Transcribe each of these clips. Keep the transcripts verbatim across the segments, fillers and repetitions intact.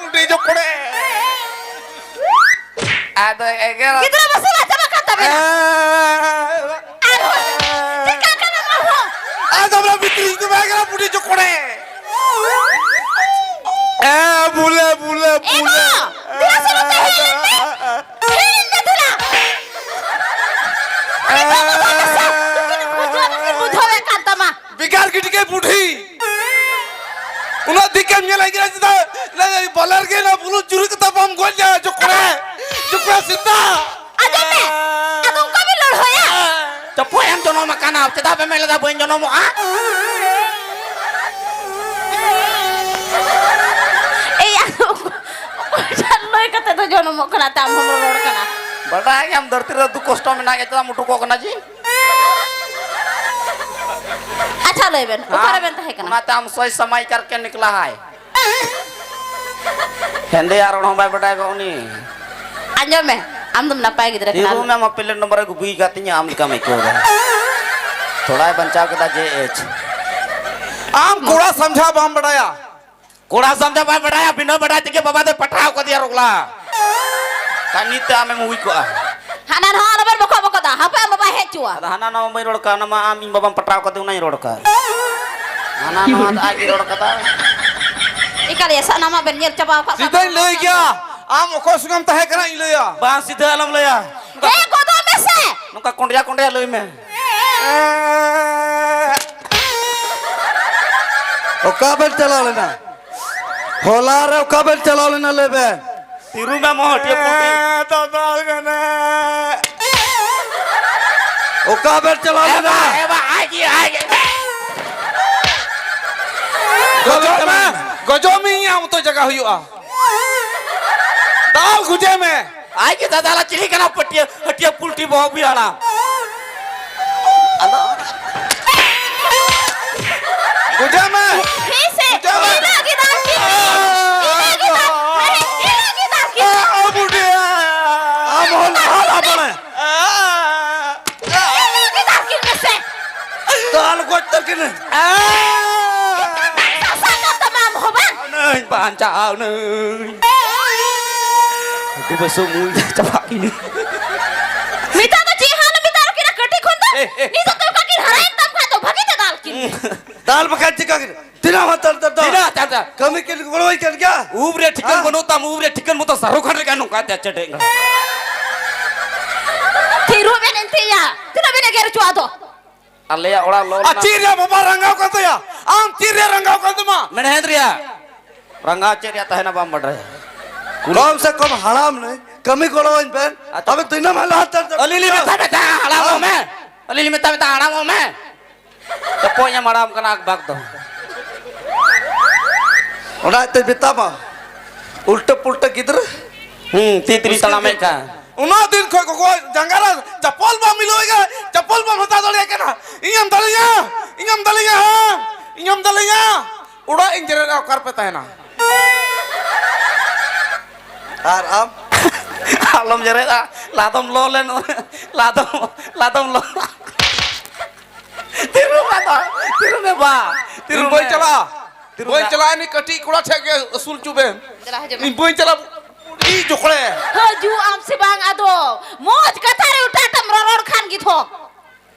ᱵᱩᱰᱷᱤ ᱡᱚᱠᱷᱚᱱᱮ᱾ ᱟᱫᱚ ᱮᱜᱮᱨ᱾ ᱜᱤᱫᱽᱨᱟᱹ ᱵᱩᱥᱟᱹᱜ ᱪᱟᱵᱟᱜ ᱠᱟᱱ ᱛᱟᱵᱮᱱᱟ᱾ ᱟᱨᱦᱚᱸ ᱪᱮᱠᱟ ᱠᱟᱱᱟ ᱟᱨᱦᱚᱸ? ᱟᱫᱚ ᱵᱚᱞᱮ ᱵᱷᱤᱛᱨᱤ ᱫᱚ ᱵᱟᱭ ᱜᱟᱱᱟ ᱵᱩᱰᱷᱤ ᱡᱚᱠᱷᱚᱱᱮ᱾ ᱮ ᱵᱩᱞᱮ, ᱵᱩᱞᱮ, ᱮ ᱵᱩᱞᱮ᱾ ᱵᱟ, ᱫᱮᱞᱟ ᱥᱮ ᱱᱚᱛᱮ ᱦᱮᱡ ᱞᱮᱱ ᱢᱮ᱾ ᱦᱮᱡ ᱞᱮᱱ ᱢᱮ ᱫᱮᱞᱟ᱾ ᱮ ᱵᱩᱡᱷᱟᱹᱣ ᱵᱟᱹᱠᱤᱱ ᱵᱩᱡᱷᱟᱹᱣᱮᱫ ᱠᱟᱱ ᱛᱟᱢᱟ᱾ ᱵᱮᱠᱟᱨ ᱜᱤᱰᱤ ᱜᱮ ᱵᱩᱰᱷᱤ᱾ ᱩᱱᱟᱹᱜ ᱫᱤᱠᱮᱢ ᱧᱮᱞ ᱟᱭ ᱠᱟᱱᱟ ᱪᱮᱫᱟᱜ? ᱞᱟᱹᱭ ᱵᱟᱞᱟᱨ ᱜᱮ ᱱᱟ ᱵᱩᱞᱩ ᱪᱩᱨᱩ ᱠᱟᱛᱮ ᱵᱟᱢ ᱜᱚᱡ ᱞᱮᱭᱟ, ᱪᱚᱠᱨᱮ᱾ ᱪᱚᱠᱨᱮ ᱥᱮᱛᱟ᱾ ᱟᱸᱡᱚᱢ ᱢᱮ᱾ ᱟᱫᱚ ᱚᱱᱠᱟ ᱵᱤᱱ ᱞᱟᱹᱲᱦᱟᱹᱭᱟ? ᱪᱚᱯᱚᱡ ᱮᱢ ᱡᱚᱱᱚᱢ ᱟᱠᱟᱱᱟ, ᱪᱮᱫᱟᱜ ᱯᱮ ᱢᱮᱱ ᱞᱮᱫᱟ ᱵᱟᱹᱧ ᱡᱚᱱᱚᱢᱚᱜᱼᱟ? ᱮᱭ, ᱟᱫᱚ ᱚᱠᱚᱭᱴᱟᱜ ᱞᱟᱹᱭ ᱠᱟᱛᱮ ᱫᱚ ᱡᱚᱱᱚᱢᱚᱜ ᱠᱟᱱᱟ ᱛᱮ ᱟᱢ ᱦᱚᱢ ᱨᱚᱲ ᱠᱟᱱᱟ? ᱵᱟᱰᱟᱭ ᱜᱮᱭᱟᱢ ᱫᱷᱟᱹᱨᱛᱤ ᱨᱮ ᱫᱩᱠ ᱠᱚᱥᱴᱚ ᱢᱮᱱᱟᱜ ᱜᱮ, ᱪᱮᱫᱟᱜ ᱮᱢ ᱩᱰᱩᱠᱚᱜ ᱠᱟᱱᱟ ᱡᱤ? ᱟᱪᱪᱷᱟ, ᱞᱟᱹᱭ ᱵᱮᱱ, ᱚᱠᱟ ᱨᱮᱵᱮᱱ ᱛᱟᱦᱮᱸ ᱠᱟᱱᱟ? ᱚᱱᱟᱛᱮ ᱟᱢ ᱥᱚᱭ ᱥᱟᱢᱟᱭ ᱠᱟᱨᱠᱮ ᱱᱤᱠᱞᱟ ᱦᱟᱭ᱾ ᱦᱮᱸᱫᱮᱭᱟᱜ ᱨᱚᱲ ᱦᱚᱸ ᱵᱟᱭ ᱵᱟᱰᱟᱭ ᱜᱚ ᱩᱱᱤ᱾ ᱟᱸᱡᱚᱢ ᱢᱮ, ᱟᱢ ᱫᱚᱢ ᱱᱟᱯᱟᱭ ᱜᱤᱫᱽᱨᱟᱹ ᱠᱟᱱᱟ᱾ ᱛᱤᱨᱩ ᱢᱮ ᱟᱢᱟᱜ ᱯᱞᱮᱴ ᱱᱚᱢᱵᱚᱨ ᱮ ᱜᱩᱯᱤ ᱟᱠᱟᱫ ᱛᱤᱧᱟ, ᱟᱢ ᱞᱮᱠᱟᱢ ᱟᱹᱭᱠᱟᱹᱣ ᱮᱫᱟ᱾ ᱛᱷᱚᱲᱟᱭ ᱵᱟᱧᱪᱟᱣ ᱠᱮᱫᱟ ᱡᱮ ᱮᱪ᱾ ᱟᱢ ᱠᱚᱲᱟ ᱥᱟᱢᱡᱷᱟᱣ ᱵᱟᱢ ᱵᱟᱰᱟᱭᱟ᱾ ᱠᱚᱲᱟ ᱥᱟᱢᱡᱷᱟᱣ ᱵᱟᱭ ᱵᱟᱰᱟᱭᱟ, ᱵᱤᱱᱟᱹ ᱵᱟᱰᱟᱭ ᱛᱮᱜᱮ ᱵᱟᱵᱟ ᱫᱚᱭ ᱯᱟᱴᱷᱟᱣ ᱠᱟᱫᱮᱭᱟ ᱨᱚᱜᱽᱞᱟ᱾ ᱠᱷᱟᱱ ᱱᱤᱛ ᱛᱮ ᱟᱢᱮᱢ ᱦᱩᱭ ᱠᱚᱜᱼᱟ᱾ ᱦᱟᱱᱟ ᱱᱚᱣᱟ ᱟᱞᱚᱵᱮᱱ ᱵᱚᱠᱚ ᱵᱚᱠᱚᱫᱟ, ᱦᱟᱯᱮ ᱟᱢ ᱵᱟᱵᱟᱭ ᱦᱮᱡ ᱦᱚᱪᱚᱣᱟ᱾ ᱟᱫᱚ ᱦᱟᱱᱟ ᱱᱟᱣᱟ ᱵᱟᱹᱧ ᱨᱚᱲ ᱠᱟᱜᱼᱟ, ᱚᱱᱟ ᱢᱟ ᱟᱢ ᱤᱧ ᱵᱟᱵᱟᱢ ᱯᱟᱴᱷᱟᱣ ᱠᱟᱫᱮ, ᱚᱱᱟᱧ ᱨᱚᱲ ᱠᱟᱜᱼᱟ᱾ ᱦᱟᱱᱟ ᱱᱟᱣᱟ ᱫᱚ ᱟᱡ ᱜᱮ ᱨᱚᱲ ᱠᱟᱫᱟ᱾ ᱮᱠᱟᱞ ᱭᱟ, ᱥᱟᱱᱟᱢᱟᱜ ᱵᱮᱱ ᱧᱮᱞ ᱪᱟᱵᱟᱣ ᱟᱠᱟᱫ᱾ ᱥᱤᱫᱷᱟᱹᱧ ᱞᱟᱹᱭ ᱜᱮᱭᱟ, ᱟᱢ ᱚᱠᱚᱭ ᱥᱚᱸᱜᱮᱢ ᱛᱟᱦᱮᱸ ᱠᱟᱱᱟ ᱤᱧ ᱞᱟᱹᱭᱟ᱾ ᱵᱟᱝ, ᱥᱤᱫᱷᱟᱹ ᱟᱞᱚᱢ ᱞᱟᱹᱭᱟ᱾ ᱦᱮᱸ, ᱜᱚᱫᱚᱜ ᱢᱮᱥᱮ᱾ ᱱᱚᱝᱠᱟ ᱠᱚᱸᱰᱭᱟ ᱠᱚᱸᱰᱭᱟ ᱞᱟᱹᱭ ᱢᱮ᱾ ᱚᱠᱟ ᱵᱮᱱ ᱪᱟᱞᱟᱣ ᱞᱮᱱᱟ? ᱦᱚᱞᱟ ᱨᱮ ᱚᱠᱟ ᱵᱮᱱ ᱪᱟᱞᱟᱣ ᱞᱮᱱᱟ ᱞᱟᱹᱭ ᱵᱮᱱ? ᱛᱤᱨᱩ ᱢᱮ ᱢᱚ ᱦᱟᱹᱴᱭᱟᱹ ᱯᱩᱴᱤ᱾ ᱦᱮᱸ, ᱫᱟᱫᱟ ᱠᱟᱱᱟ᱾ ᱚᱠᱟ ᱵᱮᱱ ᱪᱟᱞᱟᱣ ᱞᱮᱱᱟ? ᱮ ᱵᱟ, ᱟᱡ ᱜᱮ, ᱟᱡ ᱜᱮ᱾ ᱚᱠᱟ ᱵᱮᱱ ᱜᱚᱡᱚᱜ ᱪᱟᱞᱟᱣ ᱢᱮ, ᱞᱮᱱᱟ? ᱜᱚᱡᱚᱜ ᱢᱮ, ᱤᱧᱟᱹᱜ ᱢᱚᱛᱚ ᱡᱟᱭᱜᱟ ᱦᱩᱭᱩᱜᱼᱟ᱾ ᱫᱟᱞ ᱜᱩᱡᱮ ᱢᱮ᱾ ᱟᱡ ᱜᱮ ᱫᱟᱫᱟ ᱞᱟ ᱪᱤᱞᱤ ᱠᱟᱱᱟ ᱯᱟᱹᱴᱭᱟᱹ, ᱦᱟᱹᱴᱭᱟᱹ ᱯᱩᱞᱴᱤ ᱵᱚᱦᱚᱜ ᱵᱤᱦᱟᱲᱟ᱾ ᱟᱫᱚ ᱵᱩᱡᱷᱟᱹᱣ ᱢᱮ᱾ ᱦᱮᱸ ᱥᱮ, ᱵᱩᱡᱷᱟᱹᱣ ᱢᱮ᱾ ᱤᱱᱟᱹ ᱜᱮ ᱫᱟᱞ ᱠᱤᱱ ᱢᱮ᱾ ᱤᱱᱟᱹ ᱜᱮ ᱫᱟᱞ, ᱟᱨᱮ, ᱤᱱᱟᱹ ᱜᱮ ᱫᱟᱞ ᱠᱤᱱ ᱢᱮ᱾ ᱟᱵᱩᱰᱤᱭᱟ᱾ ᱟᱢ ᱦᱚᱸ ᱞᱟᱦᱟ ᱞᱟᱦᱟ ᱵᱟᱲᱟᱭᱟ᱾ ᱤᱱᱟᱹ ᱜᱮ ᱫᱟᱞ ᱠᱤᱱ ᱢᱮ ᱥᱮ᱾ ᱫᱟᱞ ᱜᱚᱡ ᱩᱛᱟᱹᱨ ᱠᱤᱱᱟᱹᱧ᱾ ᱥᱟᱥᱟᱝ ᱠᱟᱱ ᱛᱟᱢᱟ ᱟᱢ ᱦᱚᱸ ᱵᱟᱝ? ᱱᱟᱹᱧ ᱵᱟᱧᱪᱟᱣ ᱱᱟᱹᱧ᱾ ᱟᱹᱰᱤ ᱵᱮᱥ ᱢᱩᱭ ᱪᱟᱵᱟᱜ ᱠᱤᱱᱟᱹᱧ᱾ ᱱᱤᱛᱚᱜ ᱫᱚ ᱪᱮᱫ ᱦᱚᱸ ᱟᱞᱚᱢ ᱢᱮᱛᱟ ᱠᱤᱱᱟ ᱠᱟᱹᱴᱤᱡ ᱠᱷᱚᱱ ᱫᱚ᱾ ᱮ, ᱮ᱾ ᱱᱤᱛᱚᱜ ᱫᱚ ᱚᱱᱠᱟ ᱠᱤᱱ ᱦᱟᱨᱟᱭᱮᱱ ᱛᱟᱢ ᱠᱷᱟᱱ ᱫᱚ ᱵᱷᱟᱹᱜᱤ ᱛᱮ ᱫᱟᱞ ᱠᱤᱱ᱾ ᱫᱟᱞ ᱵᱟᱠᱷᱟᱱ ᱪᱤᱠᱟ ᱠᱤᱱᱟ? ᱛᱤᱱᱟᱹᱜ ᱦᱚᱸ ᱫᱟᱞ, ᱫᱟᱞ, ᱫᱟᱞ᱾ ᱛᱤᱱᱟᱹᱜ ᱦᱚᱸ ᱫᱟᱞ, ᱫᱟᱞ᱾ ᱠᱟᱹᱢᱤ ᱠᱤᱱ ᱜᱚᱲᱚᱣᱟᱹᱧ ᱠᱟᱱ ᱜᱮᱭᱟ᱾ ᱩᱵ ᱨᱮ ᱴᱷᱤᱠᱟᱹᱱ ᱦᱮᱸ? ᱵᱟᱹᱱᱩᱜ ᱛᱟᱢ, ᱩᱵ ᱨᱮ ᱴᱷᱤᱠᱟᱹᱱ ᱢᱚᱛᱚ ᱥᱟᱨᱩ ᱠᱷᱟᱱ ᱞᱮᱠᱟ ᱱᱚᱝᱠᱟ ᱛᱮ ᱪᱮᱴᱮᱡ ᱱᱟ᱾ ᱛᱷᱤᱨᱚᱜ ᱵᱮᱱ ᱮᱱᱛᱮ ᱭᱟ᱾ ᱛᱤᱱᱟᱹᱜ ᱵᱮᱱ ᱮᱜᱮᱨ ᱦᱚᱪᱚ ᱟᱫᱚ? ᱟᱞᱮᱭᱟᱜ ᱚᱲᱟᱜ ᱞᱚ ᱟᱨ ᱞᱮᱱᱟ᱾ ᱪᱮᱫ ᱨᱮᱭᱟᱜ ᱵᱟᱵᱟ ᱨᱟᱸᱜᱟᱣ ᱠᱟᱱ ᱛᱟᱭᱟ? ᱟᱢ ᱪᱮᱫ ᱨᱮᱭᱟᱜ ᱨᱟᱸᱜᱟᱣ ᱠᱟᱱ ᱛᱟᱢᱟ? ᱢᱮᱬᱦᱮᱫ ᱨᱮᱭᱟᱜ᱾ ᱨᱟᱸᱜᱟᱣ ᱪᱮᱫ ᱨᱮᱭᱟᱜ ᱛᱟᱦᱮᱱᱟ ᱵᱟᱢ ᱵᱟᱰᱟᱭᱟ᱾ ᱠᱚᱢ ᱥᱮ ᱠᱚᱢ ᱦᱟᱲᱟᱢ ᱱᱟᱹᱧ, ᱠᱟᱹᱢᱤ ᱜᱚᱲᱚᱣᱟᱹᱧ ᱵᱮᱱ᱾ ᱟᱪᱪᱷᱟ᱾ ᱟᱵᱮᱱ ᱛᱤᱱᱟᱹᱜ ᱮᱢ ᱦᱟᱞᱟ ᱦᱟᱛᱟᱲ ᱫᱟ-, ᱟᱹᱞᱤᱧ ᱞᱤᱧ ᱢᱮᱛᱟ ᱢᱮᱛᱟ ᱦᱟᱲᱟᱢᱚᱜ ᱢᱮ᱾ ᱟᱹᱞᱤᱧ ᱞᱤᱧ ᱢᱮᱛᱟ ᱢᱮᱛᱟ ᱦᱟᱲᱟᱢᱚᱜ ᱢᱮ᱾ ᱪᱚᱯᱚᱡ ᱮᱢ ᱦᱟᱲᱟᱢ ᱠᱟᱱᱟ ᱟᱠᱵᱟᱠ ᱫᱚ᱾ ᱚᱱᱟ ᱛᱮ ᱢᱮᱛᱟᱢᱟ, ᱩᱞᱴᱟᱹ ᱯᱩᱞᱴᱟᱹ ᱜᱤᱫᱽᱨᱟᱹ᱾ ᱦᱩᱸ, ᱛᱤ ᱛᱤᱨᱤ ᱢᱩᱥᱠᱤᱞ ᱛᱟᱲᱟᱢᱮᱫ ᱜᱮ᱾ ᱠᱟᱱ᱾ ᱩᱱᱟᱹᱜ ᱫᱤᱱ ᱠᱷᱚᱡ ᱜᱚᱜᱚ ᱡᱟᱸᱜᱟ ᱨᱮ ᱪᱟᱯᱚᱞ ᱵᱟᱢ ᱢᱤᱞᱟᱹᱣᱮᱫ ᱠᱟᱱᱟ, ᱪᱟᱯᱚᱞ ᱵᱟᱢ ᱦᱟᱛᱟᱣ ᱫᱟᱲᱮᱭᱟᱜ ᱠᱟᱱᱟ᱾ ᱤᱧᱮᱢ ᱫᱟᱞᱮᱧᱟ, ᱤᱧᱮᱢ ᱫᱟᱞᱮᱧᱟ, ᱦᱮᱸ? ᱤᱧᱮᱢ ᱫᱟᱞᱮᱧᱟ? ᱚᱲᱟᱜ ᱤᱧ ᱡᱮᱨᱮᱫ ᱨᱮ ᱚᱠᱟ ᱨᱮᱯᱮ ᱛᱟᱦᱮᱱᱟ? ᱟᱨ ᱟᱢ? ᱟᱞᱚᱢ ᱡᱮᱨᱮᱫᱼᱟ, ᱞᱟᱫᱚᱢ ᱞᱚ ᱞᱮᱱ, ᱞᱟᱫᱚᱢ, ᱞᱟᱫᱚᱢ ᱞᱚ᱾ ᱛᱤᱨᱩᱢᱮ ᱵᱟ, ᱤᱧ ᱛᱤᱨᱩᱢᱮ᱾ ᱵᱟᱹᱧ ᱪᱟᱞᱟᱜᱼᱟ᱾ ᱛᱤᱨᱩᱢ ᱵᱟᱹᱧ ᱫᱟ᱾ ᱪᱟᱞᱟᱜᱼᱟ, ᱤᱱᱤ ᱠᱟᱹᱴᱤᱡ ᱠᱚᱲᱟ ᱴᱷᱮᱡ ᱜᱮ ᱟᱹᱥᱩᱞ ᱦᱚᱪᱚ ᱵᱮᱱ᱾ ᱪᱟᱞᱟᱜ ᱦᱤᱡᱩᱜ ᱢᱮ᱾ ᱤᱧ ᱵᱟᱹᱧ ᱪᱟᱞᱟᱜᱼᱟ᱾ ᱤᱧ ᱡᱚᱠᱷᱚᱱᱮ ᱦᱤᱡᱩᱜ ᱟᱢ ᱥᱮ ᱵᱟᱝ ᱟᱫᱚ? ᱢᱚᱡᱽ ᱠᱟᱛᱷᱟ ᱨᱮ ᱩᱴᱟᱴᱟᱢ ᱨᱚᱨᱚᱲ ᱠᱷᱟᱱ ᱜᱮ ᱛᱷᱚ᱾